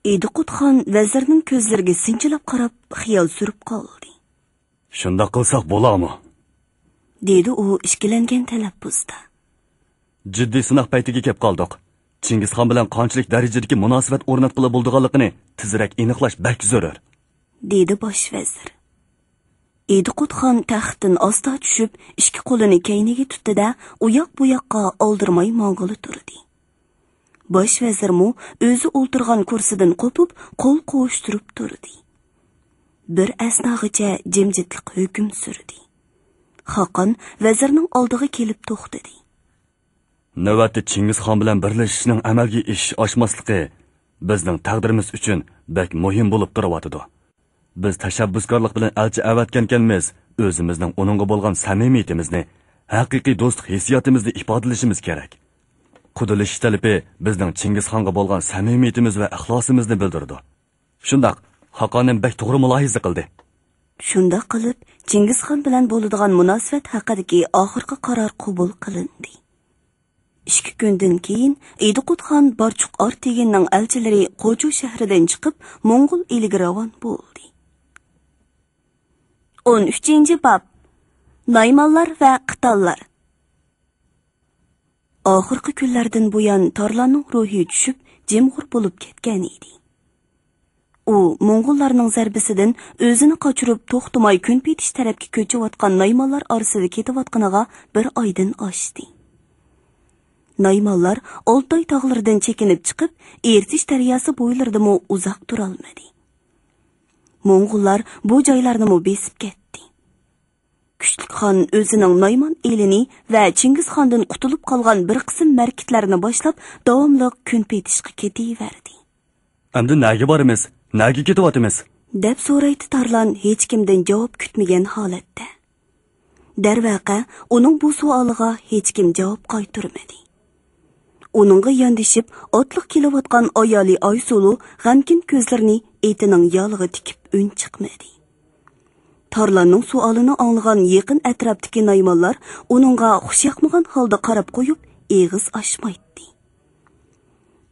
ئىدىقۇت خان ۋەزىرنىڭ كۆزلىرىگە سىنچىلاپ قاراپ، خىيال سۈرۈپ قالدى. شۇنداق قىلساق بولامۇ؟ دېدى ئۇ ئىككىلەنگەن تەلەپپۇزدا. جىددىي سىناق پەيتىگە كەپ قالدۇق. چىڭگىزخان بىلەن قانچىلىك دەرىجىدىكى مۇناسىۋەت ئورناتقىلى بولىدىغانلىقىنى تېزرەك ئېنىقلاش بەك زۆرۈر. دېدى باش ۋەزىر. ئىدىقۇت خان تەختتىن ئاستا چۈشۈپ، ئىككى قولىنى كەينىگە تۇتتى-دە، ئۇياق-بۇياققا ئالدىرىماي ماڭغىلى تۇردى. باش ۋەزىرمۇ ئۆزى ئولتۇرغان كۇرسىدىن قوپۇپ، قول قوۋۇشتۇرۇپ تۇردى. بىر ئەسناغىچە جىمجىتلىق ھۆكۈم سۈردى. خاقان ۋەزىرنىڭ ئالدىغا كېلىپ توختىدى. نۆۋەتتە چىڭگىزخان بىلەن بىرلىشىشنىڭ ئەمەلگە ئېشىش-ئاشماسلىقى بىزنىڭ تەقدىرىمىز ئۈچۈن بەك مۇھىم بولۇپ تۇرۇۋاتىدۇ. بىز تەشەببۇسكارلىق بىلەن ئەلچى ئەۋەتكەنكەنمىز، ئۆزىمىزنىڭ ئۇنىڭغا بولغان سەمىمىيىتىمىزنى، ھەقىقىي دوستلۇق ھېسسىياتىمىزنى ئىپادىلىشىمىز كېرەك. قۇدىلىشىش تەلىپى بىزنىڭ چىڭگىزخانغا بولغان سەمىمىيىتىمىز ۋە ئىخلاسىمىزنى بىلدۈرىدۇ. شۇنداق، خاقانىم بەك توغرا مۇلاھىزە قىلدى. شۇنداق قىلىپ، چىڭگىزخان بىلەن بولىدىغان مۇناسىۋەت ھەققىدىكى ئاخىرقى قارار قوبۇل قىلىندى. ئىككى كۈندىن كېيىن ئىدىقۇت خان بارچۇق ئارتېگىننىڭ ئەلچىلىرى قوچۇ شەھىرىدىن چىقىپ، موڭغۇل ئېلىگە راۋان بولدى. ئون ئۈچىنچى باب. نايمانلار ۋە قىتانلار. ئاخىرقى كۈنلەردىن بۇيان تارلاننىڭ روھى چۈشۈپ، جىمغۇر بولۇپ كەتكەن ئىدى. ئۇ موڭغۇللارنىڭ زەربىسىدىن ئۆزىنى قاچۇرۇپ، توختىماي كۈنپېتىش تەرەپكە كۆچۈۋاتقان نايمانلار ئارىسىدا كېتىۋاتقىنىغا بىر ئايدىن ئاشتى. نايمانلار ئالتاي تاغلىرىدىن چېكىنىپ چىقىپ، ئېرتىش دەرياسى بويلىرىدىمۇ ئۇزاق تۇرالمىدى. موڭغۇللار بۇ جايلارنىمۇ بېسىپ كەتتى. كۈچلۈك خان ئۆزىنىڭ نايمان ئېلىنى ۋە چىڭگىزخاندىن قۇتۇلۇپ قالغان بىر قىسىم مەركىتلەرنى باشلاپ، داۋاملىق كۈنپېتىشقا كېتىۋەردى. ئەمدى نەگە بارىمىز؟ نەگە كېتىۋاتىمىز؟ دەپ سورايتتى تارلان ھېچكىمدىن جاۋاب كۈتمىگەن ھالەتتە. دەرۋەقە، ئۇنىڭ بۇ سوئالىغا ھېچكىم جاۋاب قايتۇرمىدى. ئۇنىڭغا ياندىشىپ ئاتلىق كېلىۋاتقان ئايالى ئايسۇلۇ غەمكىن كۆزلىرىنى ئېتىنىڭ يالىغا تىكىپ ئۈنچىقمىدى. تارلاننىڭ سوئالىنى ئاڭلىغان يېقىن ئەتراپتىكى نايمانلار ئۇنىڭغا خۇشياقمىغان ھالدا قاراپ قويۇپ، ئېغىز ئاچمايتتى.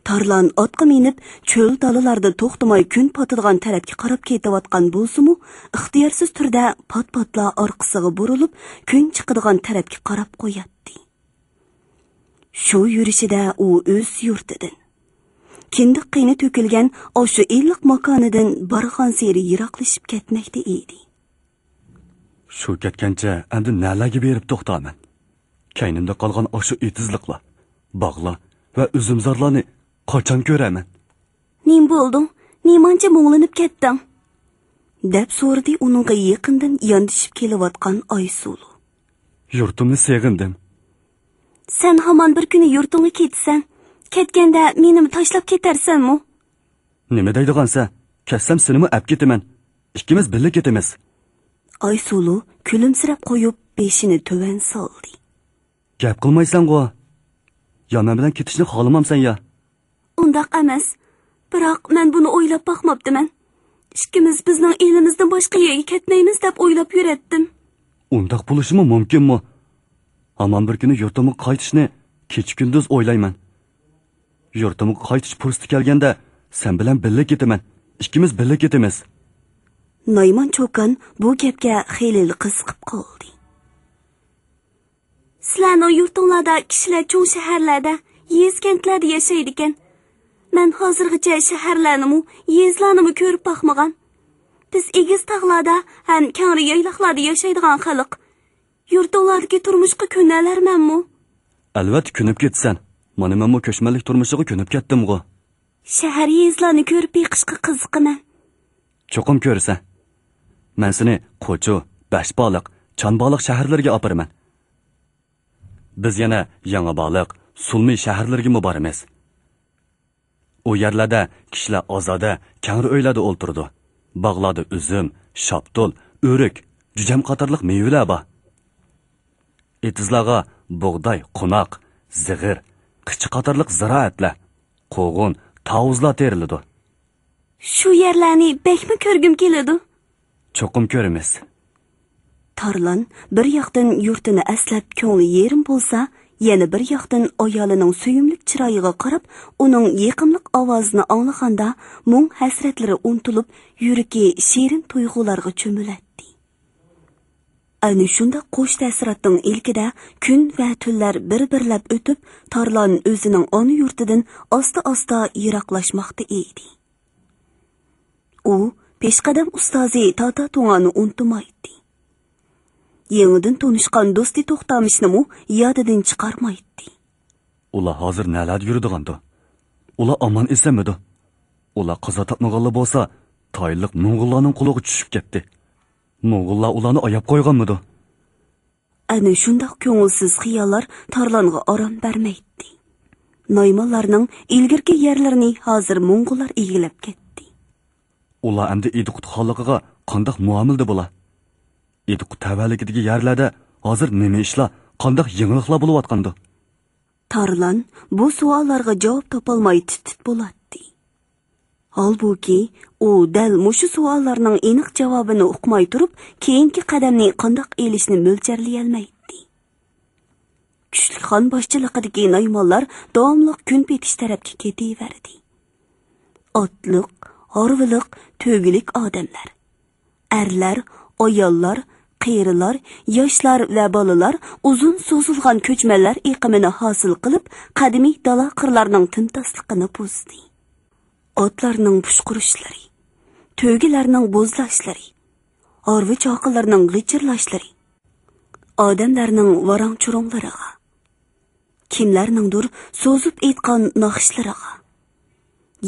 تارلان ئاتقا مىنىپ، چۆل-دالىلاردا توختىماي كۈن پاتىدىغان تەرەپكە قاراپ كېتىۋاتقان بولسىمۇ، ئىختىيارسىز تۈردە پات-پاتلا ئارقىسىغا بۇرۇلۇپ، كۈن چىقىدىغان تەرەپكە قاراپ قوياتتى. شۇ يۈرۈشىدە ئۇ ئۆز يۇرتىدىن، كىندىك قېنى تۆكۈلگەن ئاشۇ ئىللىق ماكانىدىن بارغانسېرى يىراقلىشىپ كەتمەكتە ئىدى. شۇ كەتكەنچە ئەمدى نەلەرگە بېرىپ توختارمەن؟ كەينىمدە قالغان ئاشۇ ئېتىزلىقلار، باغلار ۋە ئۈزۈمزارلارنى قاچان كۆرەرمەن؟ نېمە بولدۇڭ؟ نېمانچە مۇڭلىنىپ كەتتىڭ؟ دەپ سورىدى ئۇنىڭغا يېقىندىن ياندىشىپ كېلىۋاتقان ئايسۇلۇ. يۇرتۇمنى سېغىندىم. سەن ھامان بىر كۈنى يۇرتۇڭغا كېتىسەن. كەتكەندە مېنىمۇ تاشلاپ كېتەرسەنمۇ؟ نېمە دەيدىغانسەن؟ كەتسەم سېنىمۇ ئەپ كېتىمەن. ئىككىمىز بىللە كېتىمىز. ئايسۇلۇ كۈلۈمسىرەپ قويۇپ بېشىنى تۆۋەن سالدى. گەپ قىلمايسەنغۇ؟ يا مەن بىلەن كېتىشنى خالىمامسەن يا؟ ئۇنداق ئەمەس. بىراق مەن بۇنى ئويلاپ باقماپتىمەن. ئىككىمىز بىزنىڭ ئېلىمىزدىن باشقا يەرگە كەتمەيمىز دەپ ئويلاپ يۈرەتتىم. ئۇنداق بولۇشىمۇ مۇمكىنمۇ؟ ھامان بىر كۈنى يۇرتۇمغا قايتىشنى كېچە-كۈندۈز ئويلايمەن. يۇرتۇمغا قايتىش پۇرسىتى كەلگەندە سەن بىلەن بىللە كېتىمەن. ئىككىمىز بىللە كېتىمىز. نايمان چوكان بۇ گەپكە خېلىلا قىزىقىپ قالدى. سىلەرنىڭ يۇرتۇڭلاردا كىشىلەر چوڭ شەھەرلەردە، يېزا-كەنتلەردە ياشايدىكەن. مەن ھازىرغىچە شەھەرلەرنىمۇ، يېزىلارنىمۇ كۆرۈپ باقمىغان. بىز ئېگىز تاغلاردا ھەم كەڭرى يايلاقلاردا ياشايدىغان خەلق. يۇرتۇڭلاردىكى تۇرمۇشقا كۆنەلەرمەنمۇ؟ ئەلۋەتتە كۆنۈپ كېتىسەن. مانا مەنمۇ كۆچمەنلىك تۇرمۇشىغا كۆنۈپ كەتتىمغۇ. شەھەر يېزىلارنى كۆرۈپ بېقىشقا قىزىقىمەن. چوقۇم كۆرىسەن. مەن سېنى قوچۇ، بەشبالىق، چانبالىق شەھەرلىرىگە ئاپىرىمەن. بىز يەنە يېڭىبالىق، سۇلمى شەھەرلىرىگىمۇ بارىمىز. ئۇ يەرلەردە كىشىلەر ئازادە، كەڭرى ئۆيلەردە ئولتۇرىدۇ. باغلاردا ئۈزۈم، شاپتۇل، ئۆرۈك، جۈجەم قاتارلىق مېۋىلەر بار. ئېتىزلارغا بۇغداي، قوناق، زىغىر، قىچا قاتارلىق زىرائەتلەر، قوغۇن، تاۋۇزلار تېرىلىدۇ. شۇ يەرلەرنى بەكمۇ كۆرگۈم كېلىدۇ. چوقۇم كۆرىمىز. تارلان بىر ياقتىن يۇرتىنى ئەسلەپ كۆڭلى يېرىم بولسا، يەنە بىر ياقتىن ئايالىنىڭ سۆيۈملۈك چىرايىغا قاراپ، ئۇنىڭ يېقىملىق ئاۋازىنى ئاڭلىغاندا، مۇڭ-ھەسرەتلىرى ئۇنتۇلۇپ، يۈرىكى شېرىن تۇيغۇلارغا چۆمۈلەتتى. ئەنە شۇنداق خۇش تەسىراتنىڭ ئىلكىدە كۈن ۋە تۈنلەر بىر-بىرلەپ ئۆتۈپ، تارلان ئۆزىنىڭ ئانا يۇرتىدىن ئاستا-ئاستا يىراقلاشماقتا ئىدى. ئۇ پېشقەدەم ئۇستازى تاتا تۇڭانى ئۇنتۇمايتتى. يېڭىدىن تونۇشقان دوستى توختامىشنىمۇ يادىدىن چىقارمايتتى. ئۇلار ھازىر نەلەردە يۈرىدىغاندۇ؟ ئۇلار ئامان ئېسەنمىدۇ؟ ئۇلار قازا تاپمىغانلا بولسا، تايلىق موڭغۇللارنىڭ قولىغا چۈشۈپ كەتتى. موڭغۇللار ئۇلارنى ئاياپ قويغانمىدۇ؟ ئەنە شۇنداق كۆڭۈلسىز خىياللار تارلانغا ئارام بەرمەيتتى. نايمانلارنىڭ ئىلگىرىكى يەرلىرىنى ھازىر موڭغۇللار ئىگىلەپ كەتتى. ئۇلار ئەمدى ئىدىقۇت خانلىقىغا قانداق مۇئامىلىدە بولا؟ ئىدىقۇت تەۋەلىكىدىكى يەرلەردە ھازىر نېمە ئىشلار، قانداق يېڭىلىقلار بولۇۋاتقاندۇ؟ تارلان بۇ سوئاللارغا جاۋاب تاپالماي تىت-تىت بولاتتى. ھالبۇكى، ئۇ دەل مۇشۇ سوئاللارنىڭ ئېنىق جاۋابىنى ئۇقماي تۇرۇپ، كېيىنكى قەدەمنى قانداق ئېلىشنى مۆلچەرلىيەلمەيتتى. كۈچلۈك خان باشچىلىقىدىكى نايمانلار داۋاملىق كۈن پېتىش تەرەپكە كېتىۋەردى. ئاتلىق، ھارۋىلىق، تۆگىلىك ئادەملەر. ئەرلەر، ئاياللار، قېرىلار، ياشلار ۋە بالىلار ئۇزۇن سوزۇلغان كۆچمەنلەر ئېقىمىنى ھاسىل قىلىپ، قەدىمىي دالا قىرلارنىڭ تىمتاسلىقىنى بۇزدى. ئاتلارنىڭ پۇشقۇرۇشلىرى، تۆگىلەرنىڭ بوزلاشلىرى، ھارۋا چاقىلىرىنىڭ غىچىرلاشلىرى، ئادەملەرنىڭ ۋاراڭ-چۇرۇڭلىرىغا، كىملەرنىڭدۇر سوزۇپ ئېيتقان ناخشىلىرىغا،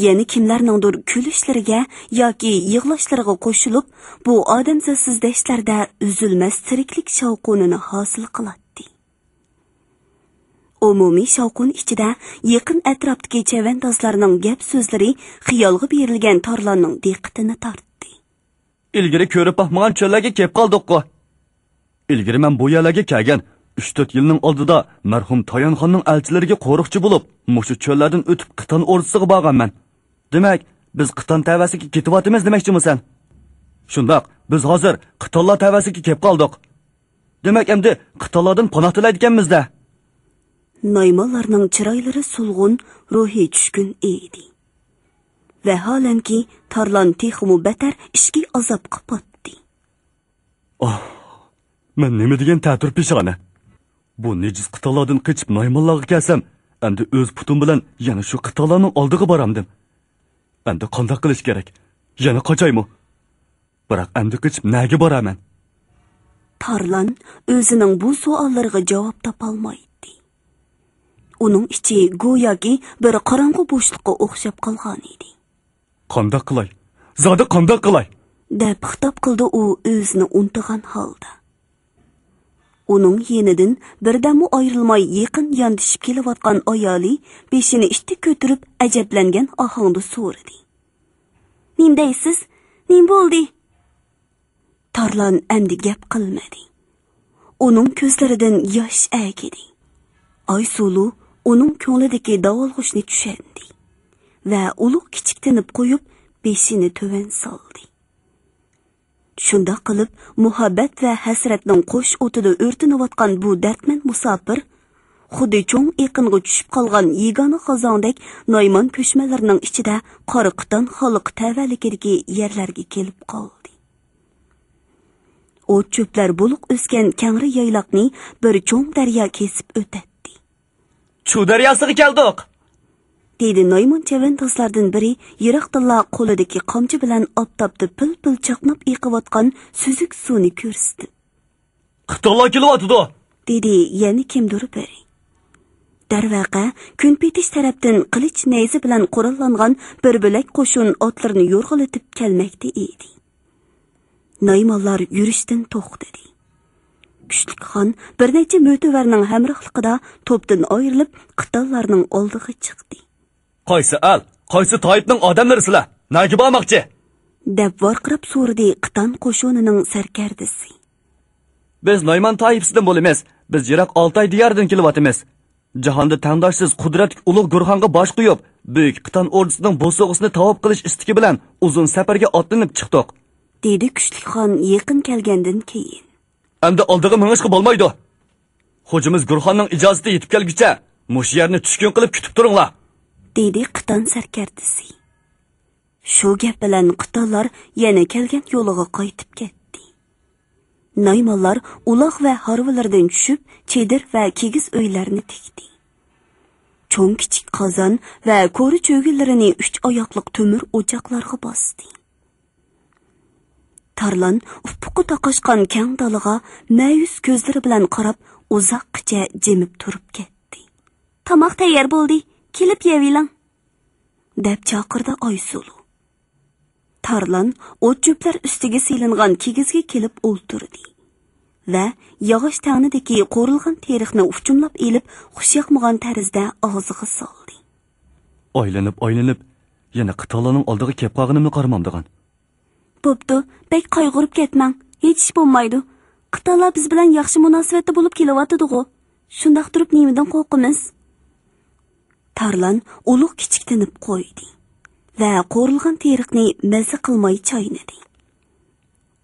يەنە كىملەرنىڭدۇر كۈلۈشلىرىگە ياكى يىغلاشلىرىغا قوشۇلۇپ، بۇ ئادەمزاتسىز دەشتلەردە ئۈزۈلمەس تىرىكلىك شاۋقۇنىنى ھاسىل قىلاتتى. ئومۇمىي شاۋقۇن ئىچىدە يېقىن ئەتراپتىكى چەۋەندازلارنىڭ گەپ-سۆزلىرى خىيالغا بېرىلگەن تارلاننىڭ دىققىتىنى تارتتى. ئىلگىرى كۆرۈپ باقمىغان چۆللەرگە كېلىپ قالدۇققۇ. ئىلگىرى مەن بۇ يەرلەرگە كەلگەن ئۈچ-تۆت يىلنىڭ ئالدىدا مەرھۇم تايانخاننىڭ ئەلچىلىرىگە قورۇقچى بولۇپ، مۇشۇ چۆللەردىن ئۆتۈپ قىتان ئوردىسىغا بارغانمەن. دېمەك، بىز قىتان تەۋەسىگە كېتىۋاتىمىز دېمەكچىمۇ سەن؟ شۇنداق، بىز ھازىر قىتانلار تەۋەسىگە كېلىپ قالدۇق. دېمەك، ئەمدى قىتانلاردىن پاناھ تىلەيدىكەنمىز-دە. نايمانلارنىڭ چىرايلىرى سولغۇن، روھى چۈشكۈن ئىدى. ۋەھالەنكى، تارلان تېخىمۇ بەتەر ئىچكى ئازابقا پاتتى. ئاھ، مەن نېمە دېگەن تەتۈر پېشانە! بۇ نىجىس قىتانلاردىن قېچىپ نايمانلارغا كەلسەم، ئەمدى ئۆز پۇتۇم بىلەن يەنە شۇ قىتانلارنىڭ ئالدىغا بارامدىم. ئەمدى قانداق قىلىش كېرەك؟ يەنە قاچايمۇ؟ بىراق ئەمدى قېچىپ نەگە بارامەن؟ تارلان ئۆزىنىڭ بۇ سوئاللىرىغا جاۋاب تاپالمايتتى. ئۇنىڭ ئىچى گوياكى بىر قاراڭغۇ بوشلۇققا ئوخشاپ قالغانىدى. قانداق قىلاي؟ زادى قانداق قىلاي؟ دەپ خىتاب قىلدى ئۇ ئۆزىنى ئۇنتۇغان ھالدا. ئۇنىڭ يېنىدىن بىردەممۇ ئايرىلماي يېقىن ياندىشىپ كېلىۋاتقان ئايالى بېشىنى ئىتتىك كۆتۈرۈپ ئەجەبلەنگەن ئاھاڭدا سورىدى. نېمە دەيسىز؟ نېمە بولدى؟ تارلان ئەمدى گەپ قىلمىدى. ئۇنىڭ كۆزلىرىدىن ياش ئەگىدى. ئايسۇلۇ ئۇنىڭ كۆڭلىدىكى داۋالغۇشنى چۈشەندى ۋە ئۇلۇغ كىچىك تىنىپ قويۇپ، بېشىنى تۆۋەن سالدى. شۇنداق قىلىپ، مۇھەببەت ۋە ھەسرەتنىڭ قوش ئوتىدا ئۆرتىنىۋاتقان بۇ دەردمەن مۇساپىر، خۇددى چوڭ ئېقىنغا چۈشۈپ قالغان يېگانە قازاڭدەك نايمان كۆچمەنلىرىنىڭ ئىچىدە قارا قىتان خانلىقى تەۋەلىكىدىكى يەرلەرگە كېلىپ قالدى. ئوت-چۆپلەر بولۇق ئۆسكەن كەڭرى يايلاقنى بىر چوڭ دەريا كېسىپ ئۆتەتتى. چۇ دەرياسىغا كەلدۇق! دېدى نايمان چەۋەندازلاردىن بىرى يىراقتىنلا قولىدىكى قامچا بىلەن ئاپتاپتا پىل-پىل چاقناپ ئېقىۋاتقان سۈزۈك سۇنى كۆرسىتىپ. قىتانلار كېلىۋاتىدۇ! دېدى يەنە كىمدۇر بىرى. دەرۋەقە، كۈنپېتىش تەرەپتىن قىلىچ نەيزە بىلەن قوراللانغان بىر بۆلەك قوشۇن ئاتلىرىنى يورغىلىتىپ كەلمەكتە ئىدى. نايمانلار يۈرۈشتىن توختىدى. كۈچلۈك خان بىر نەچچە مۆتىۋەرنىڭ ھەمراھلىقىدا توپتىن ئايرىلىپ، قىتانلارنىڭ ئالدىغا چىقتى. قايسى ئەل، قايسى تايىپنىڭ ئادەملىرى سىلەر؟ نەگە بارماقچى؟ دەپ ۋارقىراپ سورىدى قىتان قوشۇنىنىڭ سەركەردىسى. بىز نايمان تايىپىسىدىن بولىمىز. بىز يىراق ئالتاي دىيارىدىن كېلىۋاتىمىز. جاھاندا تەڭداشسىز قۇدرەتلىك ئۇلۇغ گۆرخانغا باش قويۇپ، بۈيۈك قىتان ئوردىسىنىڭ بوسۇغىسىنى تاۋاپ قىلىش ئىستىكى بىلەن ئۇزۇن سەپەرگە ئاتلىنىپ چىقتۇق. دېدى كۈچلۈك خان يېقىن كەلگەندىن كېيىن. ئەمدى ئالدىغا مېڭىشقا بولمايدۇ. خوجىمىز گۆرخاننىڭ ئىجازىتى يېتىپ كەلگۈچە، مۇشۇ يەرنى چۈشكۈن قىلىپ كۈتۈپ تۇرۇڭلار. دېدى قىتان سەركەردىسى. شۇ گەپ بىلەن قىتانلار يەنە كەلگەن يولىغا قايتىپ كەتتى. نايمانلار ئۇلاغ ۋە ھارۋىلىرىدىن چۈشۈپ، چېدىر ۋە كىگىز ئۆيلەرنى تىكتى. چوڭ-كىچىك قازان ۋە كورا چۆگىلىرىنى ئۈچ ئاياقلىق تۆمۈر ئوچاقلارغا باستى. تارلان ئۇپۇققا تاقاشقان كەڭ دالىغا مەيۈس كۆزلىرى بىلەن قاراپ، ئۇزاققىچە جىمىپ تۇرۇپ كەتتى. تاماق تەييار بولدى، كېلىپ يەۋېلىڭ. دەپ چاقىردى ئايسۇلۇ. تارلان ئوت-چۆپلەر ئۈستىگە سېلىنغان كىگىزگە كېلىپ ئولتۇردى ۋە ياغاچ تەڭنىدىكى قورۇلغان تېرىقنى ئۇچۇملاپ ئېلىپ، خۇشياقمىغان تەرزدە ئاغزىغا سالدى. ئايلىنىپ، ئايلىنىپ، يەنە قىتانلارنىڭ ئالدىغا كەپ قالغىنىمنى قارىمامدىغان. بوپتۇ، بەك قايغۇرۇپ كەتمەڭ، ھېچ ئىش بولمايدۇ. قىتانلار بىز بىلەن ياخشى مۇناسىۋەتتە بولۇپ كېلىۋاتىدىغۇ. شۇنداق تۇرۇپ نېمىدىن قورقىمىز؟ تارلان ئۇلۇغ كىچىك تىنىپ قويدى ۋە قورۇلغان تېرىقنى مەززە قىلماي چاينىدى.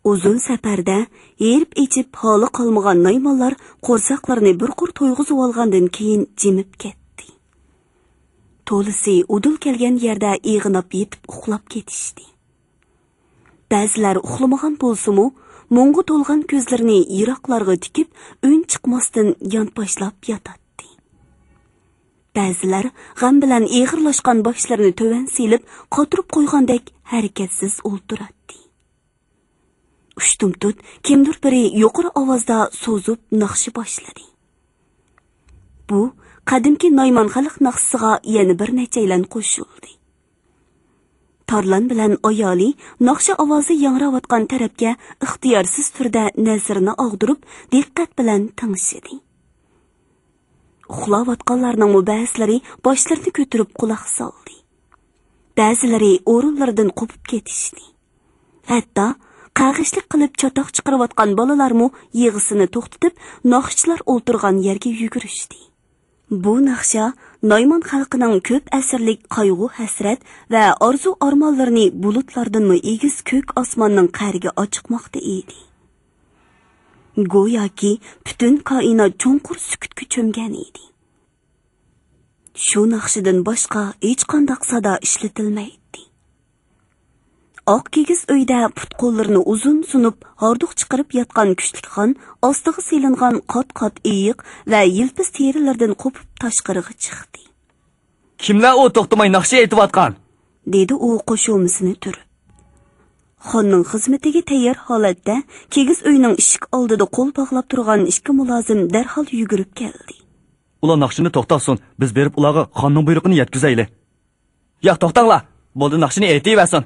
ئۇزۇن سەپەردە ھېرىپ ئېچىپ ھالى قالمىغان نايمانلار قورساقلىرىنى بىر قۇر تويغۇزۇۋالغاندىن كېيىن جىمىپ كەتتى. تولىسى ئۇدۇل كەلگەن يەردە ئېغىناپ يېتىپ ئۇخلاپ كېتىشتى. بەزىلەر ئۇخلىمىغان بولسىمۇ، مۇڭغا تولغان كۆزلىرىنى يىراقلارغا تىكىپ، ئۈن چىقماستىن يانپاشلاپ ياتاتتى. بەزىلەر غەم بىلەن ئېغىرلاشقان باشلىرىنى تۆۋەن سېلىپ، قاتۇرۇپ قويغاندەك ھەرىكەتسىز ئولتۇراتتى. ئۇشتۇمتۇت كىمدۇر بىرى يۇقىرى ئاۋازدا سوزۇپ ناخشا باشلىدى. بۇ قەدىمكى نايمان خەلق ناخشىسىغا يەنە بىر نەچچەيلەن قوشۇلدى. تارلان بىلەن ئايالى ناخشا ئاۋازى ياڭراۋاتقان تەرەپكە ئىختىيارسىز تۈردە نەزىرىنى ئاغدۇرۇپ، دىققەت بىلەن تىڭشىدى. ئۇخلاۋاتقانلارنىڭمۇ بەزىلىرى باشلىرىنى كۆتۈرۈپ قۇلاق سالدى. بەزىلىرى ئورۇنلىرىدىن قوپۇپ كېتىشتى. ھەتتا قەغىشلىك قىلىپ چاتاق چىقىرىۋاتقان بالىلارمۇ يىغىسىنى توختىتىپ، ناخشىچىلار ئولتۇرغان يەرگە يۈگۈرۈشتى. بۇ ناخشا نايمان خەلقىنىڭ كۆپ ئەسىرلىك قايغۇ-ھەسرەت ۋە ئارزۇ-ئارمانلىرىنى بۇلۇتلاردىنمۇ ئېگىز كۆك ئاسماننىڭ قەرىگە ئاچىقماقتا ئىدى. گوياكى پۈتۈن كائىنات چوڭقۇر سۈكۈتكە چۆمگەن ئىدى. شۇ ناخشىدىن باشقا ھېچقانداق سادا ئىشلىتىلمەيتتى. ئاق كىگىز ئۆيدە پۇت-قوللىرىنى ئۇزۇن سۇنۇپ، ھاردۇق چىقىرىپ ياتقان كۈچلۈك خان ئاستىغا سېلىنغان قات-قات ئېيىق ۋە يىلپىز تېرىلەردىن قوپۇپ تاشقىرىغا چىقتى. «كىملەر ئۇ توختىماي ناخشا ئېيتىۋاتقان؟» دېدى ئۇ قوشۇمىسىنى تۈرۈپ. خاننىڭ خىزمىتىگە تەييار ھالەتتە كىگىز ئۆينىڭ ئىشىك ئالدىدا قول باغلاپ تۇرغان ئىككى مۇلازىم دەرھال يۈگۈرۈپ كەلدى. «ئۇلار ناخشىنى توختاتسۇن، بىز بېرىپ ئۇلارغا خاننىڭ بۇيرۇقىنى يەتكۈزەيلى.» «ياق، توختاڭلار، بولدى، ناخشىنى ئېيتىۋەرسۇن.»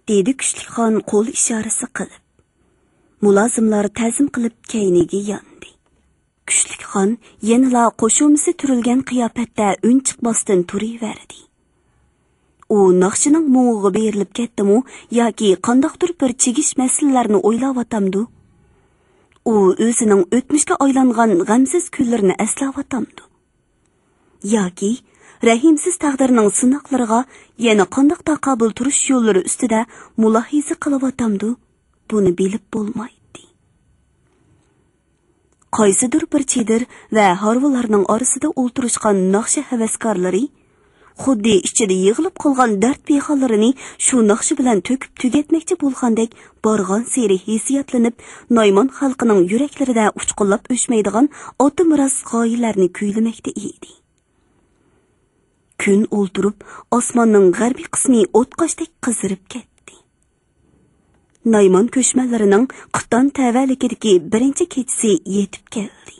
دېدى كۈچلۈك خان قول ئىشارىسى قىلىپ. مۇلازىملار تەزىم قىلىپ كەينىگە ياندى. كۈچلۈك خان يەنىلا قوشۇمىسى تۈرۈلگەن قىياپەتتە ئۈن چىقماستىن تۇرۇۋەردى. ئۇ ناخشىنىڭ مۇڭىغا بېرىلىپ كەتتىمۇ ياكى قانداقتۇر بىر چىگىش مەسىلىلەرنى ئويلاۋاتامدۇ؟ ئۇ ئۆزىنىڭ ئۆتمۈشكە ئايلانغان غەمسىز كۈنلىرىنى ئەسلەۋاتامدۇ؟ ياكى رەھىمسىز تەقدىرنىڭ سىناقلىرىغا يەنە قانداق تاقابىل تۇرۇش يوللىرى ئۈستىدە مۇلاھىزە قىلىۋاتامدۇ؟ بۇنى بىلىپ بولمايتتى. قايسىدۇر بىر چېدىر ۋە ھارۋىلارنىڭ ئارىسىدا ئولتۇرۇشقان ناخشا ھەۋەسكارلىرى خۇددى ئىچىدە يىغىلىپ قالغان دەرد-پىغانلىرىنى شۇ ناخشا بىلەن تۆكۈپ تۈگەتمەكچى بولغاندەك بارغانسېرى ھېسسىياتلىنىپ، نايمان خەلقىنىڭ يۈرەكلىرىدە ئۇچقۇنلاپ ئۆچمەيدىغان ئاتىمىراس غايىلەرنى كۈيلىمەكتە ئىدى. كۈن ئولتۇرۇپ، ئاسماننىڭ غەربىي قىسمى ئوتقاشتەك قىزىرىپ كەتتى. نايمان كۆچمەنلىرىنىڭ قىتان تەۋەلىكىدىكى بىرىنچى كېچىسى يېتىپ كەلدى.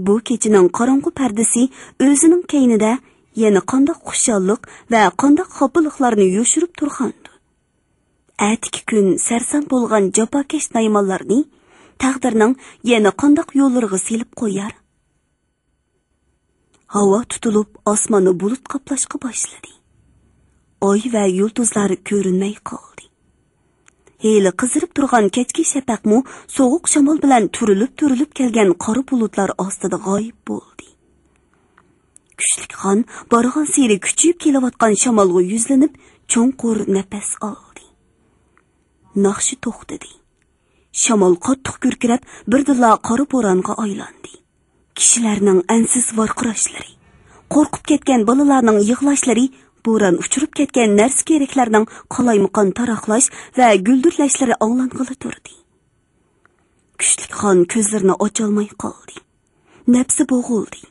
بۇ كېچىنىڭ قاراڭغۇ پەردىسى ئۆزىنىڭ كەينىدە يەنە قانداق خۇشاللىق ۋە قانداق خاپىلىقلارنى يوشۇرۇپ تۇرغاندۇ؟ ئەتىكى كۈن سەرسان بولغان جاپاكەش نايمانلارنى تەقدىرنىڭ يەنە قانداق يوللىرىغا سېلىپ قويار؟ ھاۋا تۇتۇلۇپ، ئاسماننى بۇلۇت قاپلاشقا باشلىدى. ئاي ۋە يۇلتۇزلار كۆرۈنمەي قالدى. ھېلى قىزىرىپ تۇرغان كەچكى شەپەقمۇ سوغۇق شامال بىلەن تۈرۈلۈپ-تۈرۈلۈپ كەلگەن قارا بۇلۇتلار ئاستىدا غايىب بولدى. كۈچلۈك خان بارغانسېرى كۈچىيىپ كېلىۋاتقان شامالغا يۈزلىنىپ، چوڭقۇر نەپەس ئالدى. ناخشا توختىدى. شامال قاتتىق گۈركىرەپ، بىردىنلا قارا بورانغا ئايلاندى. كىشىلەرنىڭ ئەنسىز ۋارقىراشلىرى، قورقۇپ كەتكەن بالىلارنىڭ يىغلاشلىرى، بوران ئۇچۇرۇپ كەتكەن نەرسە-كېرەكلەرنىڭ قالايمىقان تاراقلاش ۋە گۈلدۈرلەشلىرى ئاڭلانغىلى تۇردى. كۈچلۈك خان كۆزلىرىنى ئاچالماي قالدى. نەپسى بوغۇلدى.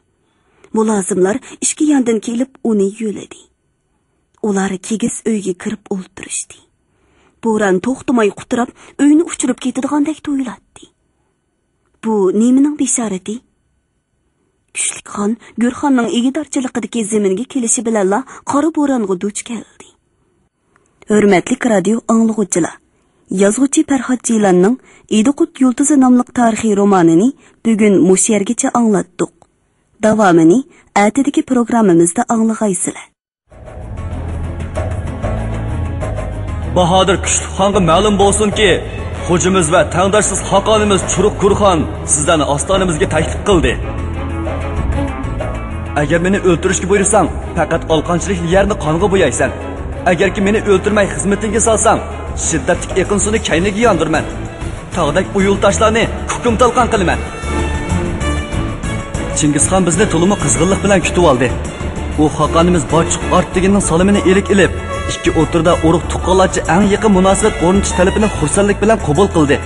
مۇلازىملار ئىككى ياندىن كېلىپ ئۇنى يۆلىدى. ئۇلار كىگىز ئۆيگە كىرىپ ئولتۇرۇشتى. بوران توختىماي قۇتراپ، ئۆينى ئۇچۇرۇپ كېتىدىغاندەك تۇيۇلاتتى. بۇ نېمىنىڭ بېشارىتى؟ كۈچلۈك خان گۆرخاننىڭ ئىگىدارچىلىقىدىكى زېمىنگە كېلىشى بىلەنلا قارا بورانغا دۇچ كەلدى. ھۆرمەتلىك رادىيو ئاڭلىغۇچىلار، يازغۇچى پەرھات جىلاننىڭ ئىدىقۇت يۇلتۇزى ناملىق تارىخىي رومانىنى بۈگۈن مۇشۇ يەرگىچە ئاڭلاتتۇق. داۋامىنى ئەتىدىكى پروگراممىمىزدا ئاڭلىغايسىلەر. باھادىر كۈچلۈك خانغا مەلۇم بولسۇنكى، خوجىمىز ۋە تەڭداشسىز خاقانىمىز چۇرۇق گۈرخان سىزلەرنى ئاستانىمىزگە تەكلىپ قىلدى. ئەگەر مېنى ئۆلتۈرۈشكە بۇيرۇساڭ، پەقەت ئالقانچىلىكلىق يەرنى قانغا بويايسەن. ئەگەركى مېنى ئۆلتۈرمەي خىزمىتىڭگە سالساڭ، شىددەتلىك ئېقىن سۇنى كەينىگە ياندۇرىمەن. تاغدەك ئۇيۇل تاشلارنى كۇكۇم تالقان قىلىمەن. چىڭگىزخان بىزنى تولىمۇ قىزغىنلىق بىلەن كۈتۈۋالدى. ئۇ خاقانىمىز باچۇق ئارت دېگىنىنىڭ سالىمىنى ئىلىك ئېلىپ، ئىككى ئوتتۇرىدا ئۇرۇق-تۇغقانلارچە ئەڭ يېقىن مۇناسىۋەت ئورنىتىش تەلىپىنى خۇرسەنلىك بىلەن قوبۇل قىلدى.